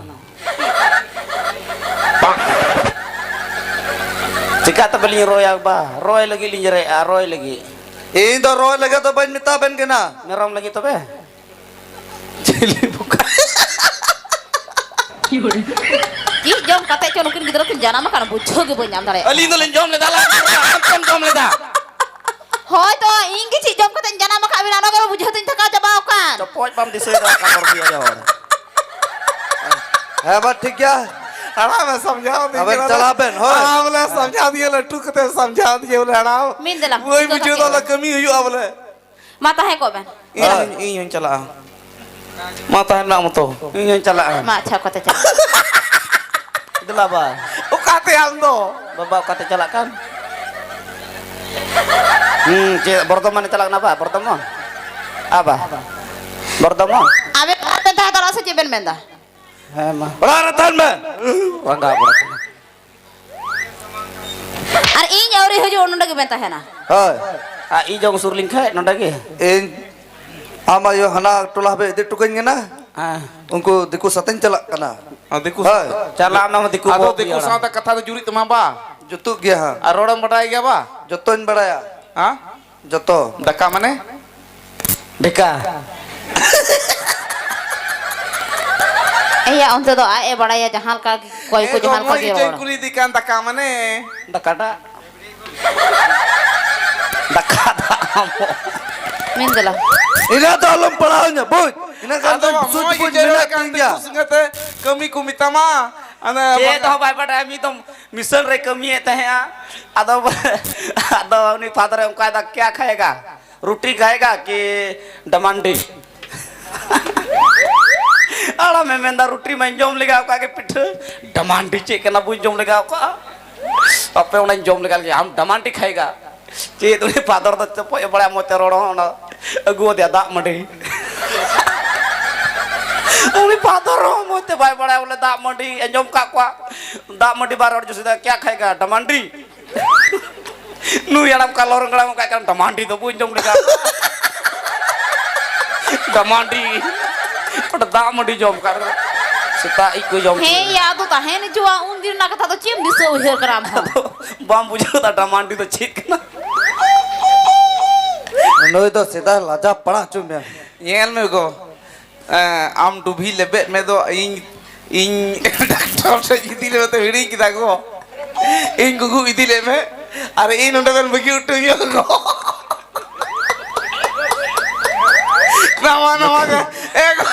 ᱪᱮᱠᱟ ᱛᱮ ᱵᱟᱹᱞᱤᱧ ᱨᱚᱭᱟ ᱵᱟ? ᱨᱚᱭ ᱞᱟᱹᱜᱤᱫ ᱞᱤᱧ ᱡᱮᱨᱮᱫᱼᱟ, ᱨᱚᱭ ᱞᱟᱹᱜᱤᱫ᱾ ᱤᱧ ᱫᱚ ᱨᱚᱭ ᱞᱟᱹᱜᱤᱫ ᱫᱚ ᱵᱟᱹᱧ ᱢᱮᱛᱟ ᱵᱮᱱ ᱠᱟᱱᱟ᱾ ᱢᱮᱨᱚᱢ ᱞᱟᱹᱜᱤᱫ ᱛᱚᱵᱮ? ᱪᱤᱞᱤ ᱵᱚᱠᱟ? ᱪᱮᱫ ᱡᱚᱢ ᱠᱟᱛᱮ ᱪᱚ ᱱᱩᱠᱤᱱ ᱜᱤᱫᱽᱨᱟᱹ ᱠᱤᱱ ᱡᱟᱱᱟᱢ ᱟᱠᱟᱱᱟ, ᱵᱩᱡᱷᱟᱹᱣ ᱜᱮ ᱵᱟᱹᱧ ᱧᱟᱢ ᱫᱟᱲᱮᱭᱟᱜ ᱠᱟᱱᱟ᱾ ᱟᱹᱞᱤᱧ ᱫᱚᱞᱤᱧ ᱡᱚᱢ ᱞᱮᱫᱟ, ᱞᱟᱡ ᱟᱢ ᱪᱮᱫ ᱮᱢ ᱡᱚᱢ ᱞᱮᱫᱟ? ᱦᱳᱭ ᱛᱚ, ᱤᱧ ᱜᱮ ᱪᱮᱫ ᱡᱚᱢ ᱠᱟᱛᱮᱧ ᱡᱟᱱᱟᱢ ᱟᱠᱟᱫ ᱵᱮᱱᱟ, ᱚᱱᱟ ᱜᱮ ᱵᱩᱡᱷᱟᱹᱣ ᱛᱤᱧ ᱛᱷᱟᱠᱟᱣ ᱪᱟᱵᱟ ᱟᱠᱟᱱ᱾ ᱪᱚᱯᱚᱡ ᱵᱟᱢ ᱫᱤᱥᱟᱹᱭᱮᱫᱟ, ᱚᱠᱟ ᱦᱚᱲ ᱯᱮᱭᱟ ᱦᱚᱲ᱾ ᱦᱮᱸ, ᱵᱟ, ᱴᱷᱤᱠ ᱜᱮᱭᱟ᱾ ᱦᱟᱲᱟᱢ ᱮ ᱥᱟᱢᱡᱷᱟᱣ ᱫᱤᱧ ᱟᱵᱮᱱ ᱠᱟᱱᱟ᱾ ᱪᱟᱞᱟᱜ ᱵᱮᱱ, ᱦᱳᱭ᱾ ᱦᱟᱲᱟᱢ ᱞᱮ ᱥᱟᱢᱡᱷᱟᱣ ᱫᱤᱧᱟ, ᱞᱟᱹᱴᱩ ᱠᱟᱛᱮ ᱥᱟᱢᱡᱷᱟᱣ ᱫᱤᱧᱟ ᱵᱚᱞᱮ, ᱦᱟᱲᱟᱢ᱾ ᱢᱤᱫ ᱫᱮᱞᱟ, ᱵᱟᱹᱧ ᱡᱚᱛᱚ ᱵᱩᱡᱷᱟᱹᱣ ᱫᱟ, ᱠᱟᱹᱢᱤ᱾ ᱵᱚᱞᱮ ᱠᱟᱹᱢᱤ ᱦᱩᱭᱩᱜᱼᱟ ᱵᱚᱞᱮ᱾ ᱢᱟ ᱛᱟᱦᱮᱸ ᱠᱚᱜ ᱵᱮᱱ᱾ ᱤᱧ, ᱤᱧ ᱦᱚᱸᱧ ᱪᱟᱞᱟᱜᱼᱟ᱾ ᱢᱟ ᱛᱟᱦᱮᱱ ᱢᱮ ᱟᱢ ᱦᱚᱸᱛᱚ᱾ ᱤᱧ ᱦᱚᱸᱧ ᱪᱟᱞᱟᱜᱼᱟ᱾ ᱢᱟ ᱟᱪᱪᱷᱟ, ᱚᱠᱟᱛᱮ ᱪᱟᱞᱟᱜ? ᱫᱮᱞᱟ ᱵᱟ᱾ ᱚᱠᱟᱛᱮ ᱟᱢ ᱫᱚ? ᱵᱟᱵᱟ ᱚᱠᱟᱛᱮ ᱪᱟᱞᱟᱜ ᱠᱟᱱ? ᱦᱩᱸ, ᱪᱮᱫ ᱵᱚᱨᱫᱷᱚᱢᱟᱱᱮ ᱪᱟᱞᱟᱜ ᱠᱟᱱᱟ ᱵᱟ? ᱵᱚᱨᱫᱷᱚᱢᱟᱱ? ᱟᱵᱟ᱾ ᱵᱚᱨᱫᱷᱚᱢᱟᱱ? ᱟᱵᱮᱱ ᱵᱮᱱ ᱛᱟᱦᱮᱸ ᱫᱟᱲᱮᱭᱟᱜᱼᱟ ᱥᱮ ᱪᱮᱫ ᱵᱮᱱ ᱢᱮᱱᱫᱟ? ᱦᱮᱸ, ᱢᱟ᱾ ᱚᱲᱟᱜ ᱨᱮ ᱛᱟᱦᱮᱱ ᱢᱮ᱾ ᱨᱟᱸᱜᱟᱣ ᱵᱟᱲᱟ ᱠᱟᱱᱟ᱾ ᱟᱨ ᱤᱧ ᱟᱹᱣᱨᱤ ᱦᱤᱡᱩᱜ ᱱᱚᱰᱮ ᱜᱮᱵᱮᱱ ᱛᱟᱦᱮᱱᱟ᱾ ᱦᱳᱭ᱾ ᱟᱨ ᱤᱧ ᱡᱚᱝ ᱥᱩᱨ ᱞᱤᱧ ᱠᱷᱟᱡ ᱱᱚᱰᱮ ᱜᱮ᱾ ᱤᱧ ᱟᱢ ᱟᱭᱳ ᱦᱟᱱᱟ ᱴᱚᱞᱟ ᱦᱟᱹᱵᱤᱡ ᱤᱫᱤ ᱦᱚᱴᱚ ᱠᱟᱹᱧ ᱠᱟᱱᱟ᱾ ᱦᱮᱸ᱾ ᱩᱱᱠᱩ ᱫᱤᱠᱩ ᱥᱟᱛᱮᱧ ᱪᱟᱞᱟᱜ ᱠᱟᱱᱟ᱾ ᱦᱮᱸ, ᱫᱤᱠᱩ ᱦᱳᱭ᱾ ᱥᱟᱶᱛᱮ᱾ ᱪᱟᱞᱟᱜ ᱟᱢ ᱫᱤᱠᱩ ᱟᱫᱚ ᱵᱚᱦᱚᱜ ᱫᱤᱠᱩ ᱜᱮᱭᱟ᱾ ᱥᱟᱶᱛᱮ ᱠᱟᱛᱷᱟ ᱫᱚ ᱡᱩᱨᱤᱜ ᱛᱟᱢᱟ ᱵᱟ? ᱡᱩᱛᱩᱜ ᱜᱮᱭᱟ ᱦᱟᱸᱜ᱾ ᱟᱨ ᱨᱚᱲᱮᱢ ᱵᱟᱰᱟᱭ ᱜᱮᱭᱟ ᱵᱟ? ᱡᱚᱛᱚᱧ ᱵᱟᱲᱟᱭᱟ᱾ ᱦᱮᱸ? ᱡᱚᱛᱚ᱾ ᱫᱟᱠᱟ ᱢᱟᱱᱮ? ᱰᱷᱮᱠᱟ᱾ ᱮᱭᱟ, ᱚᱱᱛᱮ ᱫᱚ ᱟᱡ ᱮ ᱵᱟᱲᱟᱭᱟ, ᱡᱟᱦᱟᱸ ᱞᱮᱠᱟ ᱜᱮ ᱠᱚᱭ ᱠᱚ, ᱮ, ᱡᱟᱦᱟᱸ ᱞᱮᱠᱟ ᱜᱚᱢᱚᱭ ᱜᱮ ᱜᱮᱪᱚᱧ ᱨᱚᱲ᱾ ᱠᱩᱞᱤ ᱤᱫᱤ ᱠᱟᱱ, ᱫᱟᱠᱟ ᱢᱟᱱᱮ? ᱫᱟᱠᱟᱴᱟᱜ᱾ ᱫᱟᱠᱟ ᱫᱟᱜ ᱟᱢᱚᱜ᱾ ᱢᱮᱱ ᱫᱮᱞᱟ᱾ ᱤᱱᱟᱹ ᱫᱚ ᱟᱞᱚᱢ ᱯᱟᱲᱦᱟᱣ ᱤᱧᱟ, ᱵᱩᱡᱽ? ᱤᱱᱟᱹ ᱠᱷᱟᱱ ᱟᱫᱚ ᱫᱚ ᱢᱚᱡᱽ ᱥᱩᱡᱽ ᱜᱮ ᱵᱩᱡᱽ ᱪᱮᱫ ᱢᱮᱱᱟᱜ ᱠᱟᱱ ᱛᱤᱧ ᱜᱮᱭᱟ᱾ ᱫᱤᱠᱩ ᱥᱚᱸᱜᱮ ᱛᱮ ᱠᱟᱹᱢᱤ ᱠᱚ ᱢᱮᱛᱟᱢᱟ᱾ ᱚᱱᱟ ᱪᱮᱫ ᱵᱟᱝᱟ᱾ ᱦᱚᱸ ᱵᱟᱭ ᱵᱟᱰᱟᱭᱟ, ᱢᱤᱫ ᱫᱚᱢ ᱢᱤᱥᱚᱱ ᱨᱮ ᱠᱟᱹᱢᱤᱭᱮᱫ ᱛᱟᱦᱮᱸᱜᱼᱟ᱾ ᱟᱫᱚ, ᱟᱫᱚ ᱩᱱᱤ ᱯᱷᱟᱫᱟᱨᱮ ᱚᱱᱠᱟᱭ ᱫᱟ, "ᱠᱭᱟ ᱠᱷᱟᱭᱮᱜᱟ? ᱨᱩᱴᱤ ᱠᱷᱟᱭᱮᱜᱟ ᱠᱤ ᱰᱟᱢᱟᱱᱰᱤ?" ᱦᱟᱲᱟᱢᱮ ᱢᱮᱱᱫᱟ, "ᱨᱩᱴᱤ ᱢᱟᱧ ᱡᱚᱢ ᱞᱮᱜᱟ ᱠᱟᱜ ᱜᱮ, ᱯᱤᱴᱷᱟᱹ, ᱰᱟᱢᱟᱱᱰᱤ ᱪᱮᱫ ᱠᱟᱱᱟ ᱵᱟᱹᱧ ᱡᱚᱢ ᱞᱮᱜᱟ ᱠᱟᱜᱼᱟ᱾ ᱦᱟᱯᱮ ᱚᱱᱟᱧ ᱡᱚᱢ ᱞᱮᱜᱟ ᱞᱮᱜᱮ, ᱟᱢ ᱰᱟᱢᱟᱱᱰᱤ ᱠᱷᱟᱭᱮᱜᱟ?" ᱪᱮᱫ ᱩᱱᱤ ᱯᱷᱟᱫᱚᱨ ᱫᱚ ᱪᱚᱯᱚᱡ ᱮ ᱵᱟᱲᱟᱭᱟ, ᱢᱚᱡᱽ ᱛᱮ ᱨᱚᱲ ᱦᱚᱸ ᱚᱱᱟ ᱟᱹᱜᱩ ᱟᱫᱮᱭᱟ ᱫᱟᱜ ᱢᱟᱹᱰᱤ᱾ ᱩᱱᱤ ᱯᱷᱟᱫᱚᱨ ᱦᱚᱸ ᱢᱚᱡᱽ ᱛᱮ ᱵᱟᱭ ᱵᱟᱲᱟᱭᱟ ᱵᱚᱞᱮ ᱫᱟᱜ ᱢᱟᱹᱰᱤ, ᱟᱸᱡᱚᱢ ᱠᱟᱜ ᱠᱚᱣᱟ, ᱫᱟᱜ ᱢᱟᱹᱰᱤ ᱵᱟᱭ ᱨᱚᱲ ᱡᱩᱥᱤᱫᱟ, "ᱠᱭᱟ ᱠᱷᱟᱭᱮᱜᱟ? ᱰᱟᱢᱟᱱᱰᱤ?" ᱱᱩᱭ ᱦᱟᱲᱟᱢ ᱠᱟᱞᱚ ᱨᱚᱝᱜᱽᱲᱟ ᱚᱱᱠᱟᱭ ᱠᱟᱱ, "ᱰᱟᱢᱟᱱᱰᱤ ᱫᱚ ᱵᱟᱹᱧ ᱡᱚᱢ ᱞᱮᱫᱟ᱾ ᱰᱟᱢᱟᱱᱰᱤ, ᱚᱸᱰᱮ ᱫᱟᱜ ᱢᱟᱹᱰᱤ ᱡᱚᱢ ᱠᱟᱜ ᱨᱮ ᱥᱮᱛᱟᱜ ᱤᱡ ᱠᱚ ᱡᱚᱢ ᱦᱮᱸ ᱠᱮᱫᱟ᱾" ᱭᱟ, ᱟᱫᱚ ᱛᱟᱦᱮᱱ ᱦᱤᱡᱩᱜᱼᱟ, ᱩᱱ ᱫᱤᱱ ᱨᱮᱱᱟᱜ ᱠᱟᱛᱷᱟ ᱫᱚ ᱪᱮᱫ ᱮᱢ ᱫᱤᱥᱟᱹ ᱩᱭᱦᱟᱹᱨ ᱠᱟᱱᱟ ᱟᱢ ᱦᱚᱸ? ᱟᱫᱚ ᱵᱟᱢ ᱵᱩᱡᱷᱟᱹᱣ ᱫᱟ ᱰᱟᱢᱟᱱᱰᱤ ᱫᱚ ᱪᱮᱫ ᱠᱟᱱᱟ? ᱱᱩᱭ ᱫᱚ ᱥᱮᱫᱟᱭ ᱞᱟᱡᱟ ᱯᱟᱲᱟ ᱦᱚᱪᱚ ᱢᱮᱭᱟ᱾ ᱧᱮᱞ ᱢᱮ ᱜᱚ, ᱮᱸ, ᱟᱢ ᱰᱩᱵᱷᱤ ᱞᱮᱵᱮᱫ ᱢᱮ ᱫᱚ, ᱤᱧ, ᱤᱧ ᱰᱟᱠᱛᱚᱨ ᱴᱷᱮᱡ ᱤᱫᱤ ᱞᱮᱢᱮ ᱛᱚ ᱦᱤᱲᱤᱧ ᱠᱮᱫᱟ ᱜᱚ᱾ ᱤᱧ ᱜᱩᱜᱩ ᱤᱫᱤ ᱞᱮ ᱢᱮ, ᱟᱨ ᱤᱧ ᱱᱚᱰᱮ ᱵᱮᱱ ᱵᱟᱹᱜᱤ ᱦᱚᱴᱚ ᱤᱧᱟ ᱜᱚ᱾ ᱱᱟᱣᱟ ᱱᱟᱣᱟ ᱜᱮ᱾ ᱮ ᱜᱚ᱾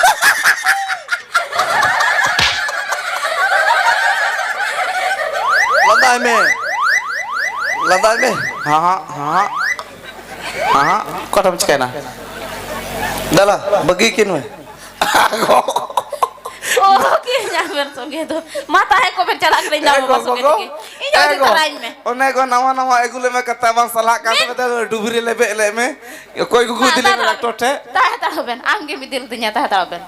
ᱟᱭ ᱢᱮ᱾ ᱞᱟᱸᱫᱟᱭ ᱢᱮ᱾ ᱦᱟᱸ ᱦᱟᱸ ᱦᱟᱸ ᱦᱟᱸ᱾ ᱚᱠᱟᱴᱟᱜ ᱮᱢ ᱪᱤᱠᱟᱹᱭᱮᱱᱟ? ᱫᱮᱞᱟ, ᱵᱟᱹᱜᱤ ᱠᱤᱱ ᱢᱮ᱾ ᱚᱦᱚ ᱠᱤ ᱧᱟᱢᱮᱱ ᱥᱚᱸᱜᱮ ᱫᱚ᱾ ᱢᱟ ᱛᱟᱦᱮᱸ ᱠᱚᱵᱮᱱ ᱪᱟᱞᱟᱜ ᱠᱟᱱᱟ, ᱤᱧ ᱮ ᱫᱟᱢ ᱵᱟᱵᱟ ᱜᱚ, ᱥᱚᱸᱜᱮ ᱜᱚ, ᱛᱮᱜᱮ᱾ ᱤᱧ ᱮ ᱦᱚᱸ ᱤᱫᱤ ᱜᱚ, ᱛᱟᱨᱟᱧ ᱢᱮ᱾ ᱚᱱᱮ ᱜᱚ ᱱᱟᱣᱟ ᱱᱟᱣᱟ ᱟᱹᱜᱩ ᱞᱮᱢᱮ ᱠᱟᱛᱷᱟ ᱵᱟᱝ ᱥᱟᱞᱟᱜ ᱠᱟᱱ ᱢᱮ᱾ ᱛᱟᱯᱮ ᱫᱚ ᱰᱩᱵᱨᱤ ᱞᱮᱵᱮᱫ ᱞᱮ ᱢᱮ᱾ ᱚᱠᱚᱭ ᱜᱩᱜᱩ ᱢᱟ ᱤᱫᱤ ᱞᱮ ᱛᱟᱦᱮᱸ ᱢᱮ ᱦᱟᱛᱟᱲᱚᱜ ᱰᱟᱠᱴᱚᱨ ᱵᱮᱱ᱾ ᱴᱷᱮᱱ᱾ ᱛᱟᱦᱮᱸ ᱦᱟᱛᱟᱲᱚᱜ ᱵᱮᱱ᱾ ᱟᱢ ᱜᱮᱢ ᱤᱫᱤ ᱞᱤᱫᱤᱧᱟ, ᱛᱟᱦᱮᱸ ᱦᱟᱛᱟᱲᱚᱜ ᱵᱮᱱ᱾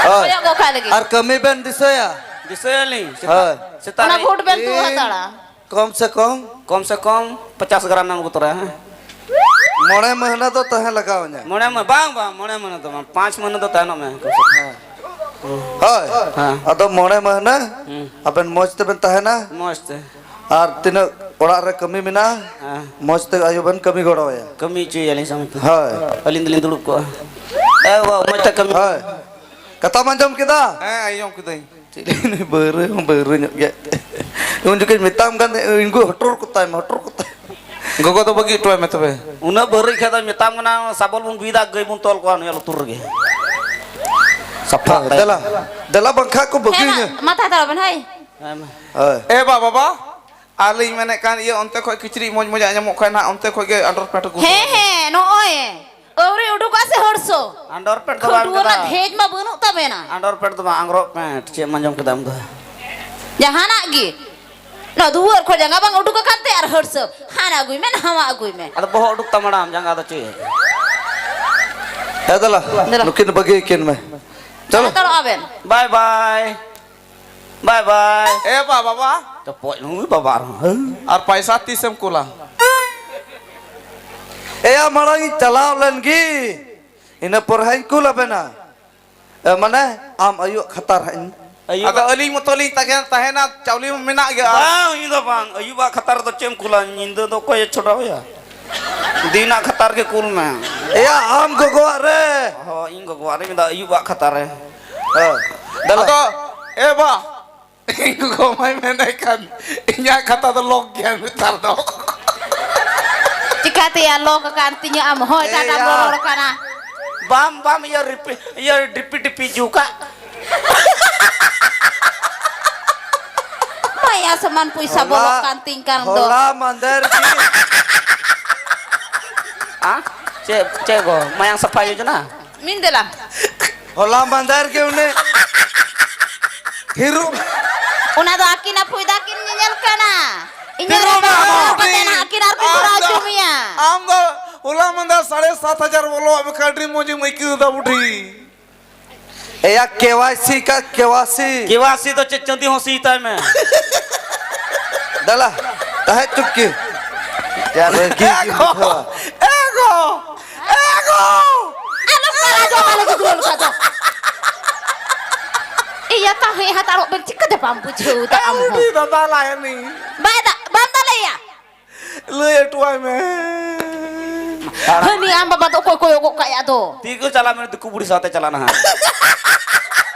ᱦᱳᱭ᱾ ᱠᱚᱭᱚᱜ ᱜᱚᱜ ᱠᱟᱜ ᱞᱟᱹᱜᱤᱫ᱾ ᱟᱨ ᱠᱟᱹᱢᱤ ᱵᱮᱱ ᱫᱤᱥᱟᱹᱭᱟ? ᱫᱤᱥᱟᱹᱭᱟᱞᱤᱧ᱾ ᱥᱮᱛᱟᱜ ᱚᱱᱟ ᱨᱮ ᱵᱷᱳᱴ ᱵᱮᱱ ᱛᱩᱫ ᱤ-, ᱦᱟᱛᱟᱲᱟ᱾ ᱠᱚᱢ ᱥᱮ ᱠᱚᱢ? ᱠᱚᱢ ᱥᱮ ᱠᱚᱢ ᱯᱚᱪᱟᱥ ᱜᱨᱟᱢ ᱮᱢ ᱟᱹᱜᱩ ᱛᱚᱨᱟᱭᱟ, ᱦᱮᱸ? ᱢᱚᱬᱮ ᱢᱟᱹᱦᱱᱟᱹ ᱫᱚ ᱛᱟᱦᱮᱸ ᱞᱟᱜᱟᱣ ᱤᱧᱟ᱾ ᱢᱚᱬᱮ ᱢᱟᱹ-, ᱵᱟᱝ, ᱵᱟᱝ, ᱢᱚᱬᱮ ᱢᱟᱹᱦᱱᱟᱹ ᱫᱚ ᱵᱟᱝ, ᱯᱟᱸᱪ ᱢᱟᱹᱦᱱᱟᱹ ᱫᱚ ᱛᱟᱦᱮᱱᱚᱜ ᱢᱮ᱾ ᱦᱮᱸ᱾ ᱦᱳᱭ᱾ ᱦᱮᱸ᱾ ᱟᱫᱚ ᱢᱚᱬᱮ ᱢᱟᱹᱦᱱᱟᱹ ᱦᱩᱸ᱾ ᱟᱵᱮᱱ ᱢᱚᱡᱽ ᱛᱮᱵᱮᱱ ᱛᱟᱦᱮᱱᱟ᱾ ᱢᱚᱡᱽ ᱛᱮ᱾ ᱟᱨ ᱛᱤᱱᱟᱹᱜ ᱚᱲᱟᱜ ᱨᱮ ᱠᱟᱹᱢᱤ ᱢᱮᱱᱟᱜᱼᱟ, ᱦᱮᱸ᱾ ᱢᱚᱡᱽ ᱛᱮ ᱟᱭᱳ ᱵᱮᱱ ᱠᱟᱹᱢᱤ ᱜᱚᱲᱚ ᱟᱭᱟ᱾ ᱠᱟᱹᱢᱤ ᱦᱚᱪᱚᱭᱟᱞᱤᱧ ᱥᱟᱶᱛᱮ᱾ ᱦᱳᱭ᱾ ᱟᱹᱞᱤᱧ ᱫᱚᱞᱤᱧ ᱫᱩᱲᱩᱵ ᱠᱚᱜᱼᱟ᱾ ᱮ ᱵᱟᱵᱟ, ᱢᱚᱡᱽ ᱛᱮ ᱠᱟᱹᱢᱤ᱾ ᱦᱳᱭ᱾ ᱠᱟᱛᱷᱟᱢ ᱟᱸᱡᱚᱢ ᱠᱮᱫᱟ? ᱦᱮᱸ, ᱟᱸᱡᱚᱢ ᱠᱤᱫᱟᱹᱧ᱾ ᱪᱮᱫ ᱞᱟᱹᱭ ᱵᱟᱹᱨᱟᱹ ᱦᱚᱸ ᱵᱟᱹᱨᱟᱹ ᱧᱚᱜ ᱜᱮᱭᱟ᱾ ᱩᱱ ᱡᱚᱠᱷᱚᱱ ᱢᱮᱛᱟᱢ ᱠᱟᱱ ᱛᱟᱦᱮᱸ, ᱤᱧ ᱜᱚ ᱦᱚᱴᱚᱨ ᱠᱚᱛᱟᱭ ᱢᱮ, ᱦᱚᱴᱚᱨ ᱠᱚᱛᱟᱭ ᱢᱮ᱾ ᱜᱚᱜᱚ ᱫᱚ ᱵᱟᱹᱜᱤ ᱦᱚᱴᱚ ᱟᱭ ᱢᱮ ᱛᱚᱵᱮ᱾ ᱩᱱᱟᱹᱜ ᱵᱟᱹᱨᱟᱹ ᱠᱷᱟᱡ ᱫᱚ ᱢᱮᱛᱟᱢ ᱠᱟᱱᱟ, ᱥᱟᱵᱚᱞ ᱵᱚᱱ ᱵᱤᱫᱟ, ᱜᱟᱹᱭ ᱵᱚᱱ ᱛᱚᱞ ᱠᱚᱣᱟ ᱱᱩᱭᱟᱜ ᱞᱩᱛᱩᱨ ᱨᱮᱜᱮ᱾ ᱥᱟᱯᱷᱟ ᱦᱳᱭ, ᱠᱟᱭ᱾ ᱫᱮᱞᱟ, ᱫᱮᱞᱟ ᱵᱟᱝᱠᱷᱟᱡ ᱠᱚ ᱦᱮᱸ ᱵᱟᱹᱜᱤᱭᱤᱧᱟ᱾ ᱢᱟ, ᱢᱟ ᱛᱟᱦᱮᱸ ᱦᱟᱛᱟᱲᱚᱜ ᱵᱮᱱ, ᱦᱳᱭ᱾ ᱦᱮᱸ ᱢᱟ᱾ ᱦᱳᱭ᱾ ᱮ ᱵᱟ ᱵᱟᱵᱟ, ᱟᱨ ᱞᱤᱧ ᱢᱮᱱᱮᱫ ᱠᱟᱱ, ᱤᱭᱟᱹ, ᱚᱱᱛᱮ ᱠᱷᱚᱡ ᱠᱤᱪᱨᱤᱡ ᱢᱚᱡᱽ ᱢᱚᱡᱽ ᱟᱜ ᱧᱟᱢᱚᱜ ᱠᱷᱟᱡ ᱱᱟᱦᱟᱜ, ᱚᱱᱛᱮ ᱠᱷᱚᱡ ᱜᱮ ᱟᱱᱰᱟᱨ ᱯᱮᱱᱴ ᱟᱹᱜᱩ ᱦᱮᱸ, ᱠᱚᱣᱟ᱾ ᱦᱮᱸ, ᱱᱚᱜᱼᱚᱭ᱾ ᱟᱹᱣᱨᱤ ᱩᱰᱩᱠᱚᱜᱼᱟ ᱥᱮ ᱦᱚᱲ ᱥᱚ? ᱟᱱᱰᱟᱨ ᱯᱮᱱᱴ ᱫᱚ ᱵᱟᱝ ᱠᱷᱟᱹᱰᱩᱣᱟᱹ ᱨᱮᱱᱟᱜ ᱠᱟᱱᱟ᱾ ᱫᱷᱮᱡ ᱢᱟ ᱵᱟᱹᱱᱩᱜ ᱛᱟᱵᱮᱱᱟ᱾ ᱟᱱᱰᱟᱨ ᱯᱮᱱᱴ ᱫᱚ ᱵᱟᱝ, ᱟᱝᱨᱚᱵ ᱯᱮᱱᱴ᱾ ᱪᱮᱫ ᱮᱢ ᱟᱸᱡᱚᱢ ᱠᱮᱫᱟ ᱟᱢ ᱫᱚ? ᱡᱟᱦᱟᱱᱟᱜ ᱜᱮ᱾ ᱱᱚᱣᱟ ᱫᱩᱣᱟᱹᱨ ᱠᱷᱚᱱ ᱡᱟᱸᱜᱟ ᱵᱟᱝ ᱩᱰᱩᱠ ᱟᱠᱟᱱ ᱛᱮ ᱟᱨ ᱦᱟᱹᱲᱥᱟᱹ᱾ ᱦᱟᱱᱟ ᱟᱹᱜᱩᱭ ᱢᱮ, ᱱᱟᱣᱟ ᱟᱹᱜᱩᱭ ᱢᱮ᱾ ᱟᱫᱚ ᱵᱚᱦᱚᱜ ᱩᱰᱩᱠ ᱛᱟᱢ ᱢᱟᱲᱟᱝ, ᱡᱟᱸᱜᱟ ᱫᱚ ᱪᱮᱫ? ᱦᱮᱸ ᱫᱮᱞᱟ, ᱫᱮᱞᱟ᱾ ᱱᱩᱠᱤᱱ ᱵᱟᱹᱜᱤ ᱟᱹᱠᱤᱱ ᱢᱮ᱾ ᱪᱚᱞᱚ᱾ ᱦᱟᱛᱟᱲᱚᱜᱼᱟ ᱵᱮᱱ᱾ ᱵᱟᱭ ᱵᱟᱭ᱾ ᱵᱟᱭ ᱵᱟᱭ᱾ ᱮ ᱵᱟ, ᱵᱟᱵᱟ᱾ ᱪᱚᱯᱚᱡ ᱱᱩᱭ ᱵᱟᱵᱟ ᱟᱨᱦᱚᱸ᱾ ᱦᱟᱹ᱾ ᱟᱨ ᱯᱟᱭᱥᱟ ᱛᱤᱥᱮᱢ ᱠᱩᱞᱟ? ᱮᱭᱟ, ᱢᱟᱲᱟᱝ ᱤᱧ ᱪᱟᱞᱟᱣ ᱞᱮᱱ ᱜᱮ, ᱤᱱᱟᱹ ᱯᱚᱨ ᱦᱟᱸᱜ ᱤᱧ ᱠᱩᱞ ᱟᱵᱮᱱᱟ᱾ ᱮ, ᱢᱟᱱᱮ, ᱟᱢ ᱟᱭᱩᱣᱟᱜ ᱠᱷᱟᱛᱟᱨ ᱦᱟᱸᱜ ᱤᱧ ᱟᱭᱩ ᱟᱫᱚ ᱵᱟ- ᱟᱹᱞᱤᱧ ᱢᱚᱛᱚ ᱞᱤᱧ ᱛᱟᱦᱮᱸ, ᱛᱟᱦᱮᱱᱟ, ᱪᱟᱣᱞᱮ ᱢᱟ ᱢᱮᱱᱟᱜ ᱜᱮᱭᱟ᱾ ᱵᱟᱝ, ᱤᱧ ᱫᱚ ᱵᱟᱝ, ᱟᱭᱩᱵᱟᱜ ᱠᱷᱟᱛᱟᱨ ᱫᱚ ᱪᱮᱫ ᱮᱢ ᱠᱩᱞᱟ? ᱧᱤᱫᱟᱹ ᱫᱚ ᱚᱠᱚᱭᱮ ᱪᱷᱚᱰᱟᱣᱮᱭᱟ? ᱫᱤᱱᱟᱜ ᱠᱷᱟᱛᱟᱨ ᱜᱮ ᱠᱩᱞ ᱢᱮ᱾ ᱮᱭᱟ, ᱟᱢ ᱜᱚᱜᱚᱣᱟᱜ ᱨᱮ᱾ ᱦᱚᱸ, ᱤᱧ ᱜᱚᱜᱚᱣᱟᱜ ᱨᱮ, ᱢᱮᱱᱫᱟ ᱟᱭᱩᱵᱟᱜ ᱠᱷᱟᱛᱟᱨ ᱨᱮ᱾ ᱦᱮᱸ, ᱫᱮᱞᱟ᱾ ᱟᱫᱚ, ᱮ ᱵᱟ, ᱤᱧ ᱜᱚᱜᱚ ᱢᱟᱭ ᱢᱮᱱᱮᱫ ᱠᱟᱱ, ᱤᱧᱟᱹᱜ ᱠᱷᱟᱛᱟ ᱫᱚ ᱞᱚᱠ ᱜᱮᱭᱟ ᱱᱮᱛᱟᱨ ᱫᱚ᱾ ᱪᱤᱠᱟᱹᱛᱮᱭᱟ ᱞᱚᱠ ᱟᱠᱟᱱ ᱛᱤᱧᱟᱹ? ᱟᱢ ᱦᱚᱸ ᱮᱴᱟᱜ ᱮᱭᱟ᱾ ᱨᱚᱲ ᱠᱟᱱᱟ᱾ ᱵᱟᱢ, ᱵᱟᱢ, ᱤᱭᱟᱹ ᱨᱤᱯᱤ-, ᱤᱭᱟᱹ ᱰᱤᱯᱤ ᱰᱤᱯᱤ ᱡᱩᱠᱟ᱾ ᱮᱭᱟ ᱥᱟᱢᱟᱱ ᱯᱚᱭᱥᱟ ᱵᱚᱞᱚᱜ ᱠᱟᱱ ᱛᱤᱧ ᱠᱟᱱ ᱫᱚ᱾ ᱦᱚᱞᱟ ᱢᱟᱸᱫᱮᱨ ᱜᱮ᱾ ᱟ? ᱪᱮᱫ, ᱪᱮᱫ ᱜᱚ? ᱢᱟᱭᱟᱝ ᱥᱟᱯᱷᱟ ᱭᱳᱡᱚᱱᱟ? ᱢᱤᱱᱫᱮᱞᱟ᱾ ᱦᱚᱞᱟ ᱢᱟᱸᱫᱮᱨ ᱜᱮ ᱩᱱᱤ ᱦᱤᱨᱩ᱾ ᱚᱱᱟ ᱫᱚ ᱟᱹᱠᱤᱱᱟᱜ ᱯᱷᱟᱭᱫᱟ ᱠᱤᱱ ᱧᱮᱧᱮᱞ ᱠᱟᱱᱟ᱾ ᱤᱧᱟᱹᱜ ᱨᱮ ᱦᱤᱨᱩ ᱵᱟᱝ ᱢᱟ ᱦᱚᱲ ᱠᱟᱛᱮ ᱵᱩᱰᱷᱤ᱾ ᱱᱟᱦᱟᱜ ᱟᱹᱠᱤᱱ ᱟᱨ ᱠᱤᱱ ᱟᱢ ᱠᱚᱨᱟᱣ ᱫᱚ, ᱦᱚᱪᱚ ᱢᱮᱭᱟ᱾ ᱟᱢ ᱫᱚ ᱦᱚᱞᱟ ᱢᱟᱸᱫᱮᱨ ᱥᱟᱲᱮ ᱥᱟᱛ ᱦᱟᱡᱟᱨ ᱵᱚᱞᱚᱣᱟᱜ ᱢᱮ ᱠᱷᱟᱱ ᱟᱹᱰᱤ ᱢᱚᱡᱽ ᱮᱢ ᱟᱹᱭᱠᱟᱹᱣ ᱮᱫᱟ ᱵᱩᱰᱷᱤ᱾ ᱮᱭᱟ, ᱠᱮᱣᱟᱭᱥᱤ ᱠᱟ ᱠᱮᱣᱟᱥᱤ᱾ ᱠᱮᱣᱟᱥᱤ ᱫᱚ ᱪᱮᱫ ᱪᱟᱸᱫᱤ ᱦᱚᱸ ᱥᱤ ᱛᱟᱭ ᱢᱮ᱾ ᱫᱟᱞᱟ, ᱛᱟᱦᱮᱸ ᱪᱩᱯ ᱠᱤ᱾ ᱡᱟ ᱨᱟᱹᱜᱤ ᱜᱮ ᱮᱜᱳ! ᱵᱩᱡᱷᱟᱹᱣᱟ᱾ ᱮᱜᱳ! ᱮᱜᱳ! ᱟᱞᱚᱢ ᱠᱟᱨᱟ ᱡᱚᱝ, ᱟᱞᱮ ᱜᱤᱫᱽᱨᱟᱹ ᱞᱮᱠᱟ ᱫᱚ᱾ ᱤᱭᱟᱹ, ᱛᱟᱦᱮᱸ ᱦᱟᱛᱟᱲᱚᱜ ᱵᱮᱱ, ᱪᱤᱠᱟᱹᱛᱮ ᱵᱟᱢ ᱵᱩᱡᱷᱟᱹᱣ ᱫᱟ ᱟᱢ ᱦᱚᱸ? ᱩᱱᱤ ᱫᱟᱫᱟ ᱞᱟᱭ ᱩᱱᱤ᱾ ᱵᱟᱭ ᱫᱟ-, ᱵᱟᱢ ᱫᱟᱞᱮᱭᱟ? ᱞᱟᱹᱭ ᱦᱚᱴᱚᱣᱟᱭ ᱢᱮ᱾ ᱦᱟᱹᱱᱤ ᱟᱢ ᱵᱟᱵᱟ ᱫᱚ ᱚᱠᱚᱭ ᱠᱚᱭᱚᱜᱚᱜ ᱠᱟᱭᱟ ᱟᱫᱚ? ᱛᱤ ᱠᱚ ᱪᱟᱞᱟᱜ ᱢᱮ, ᱫᱤᱠᱩ ᱵᱩᱲᱦᱤ ᱥᱟᱶᱛᱮ ᱪᱟᱞᱟᱜ ᱱᱟᱦᱟᱜ᱾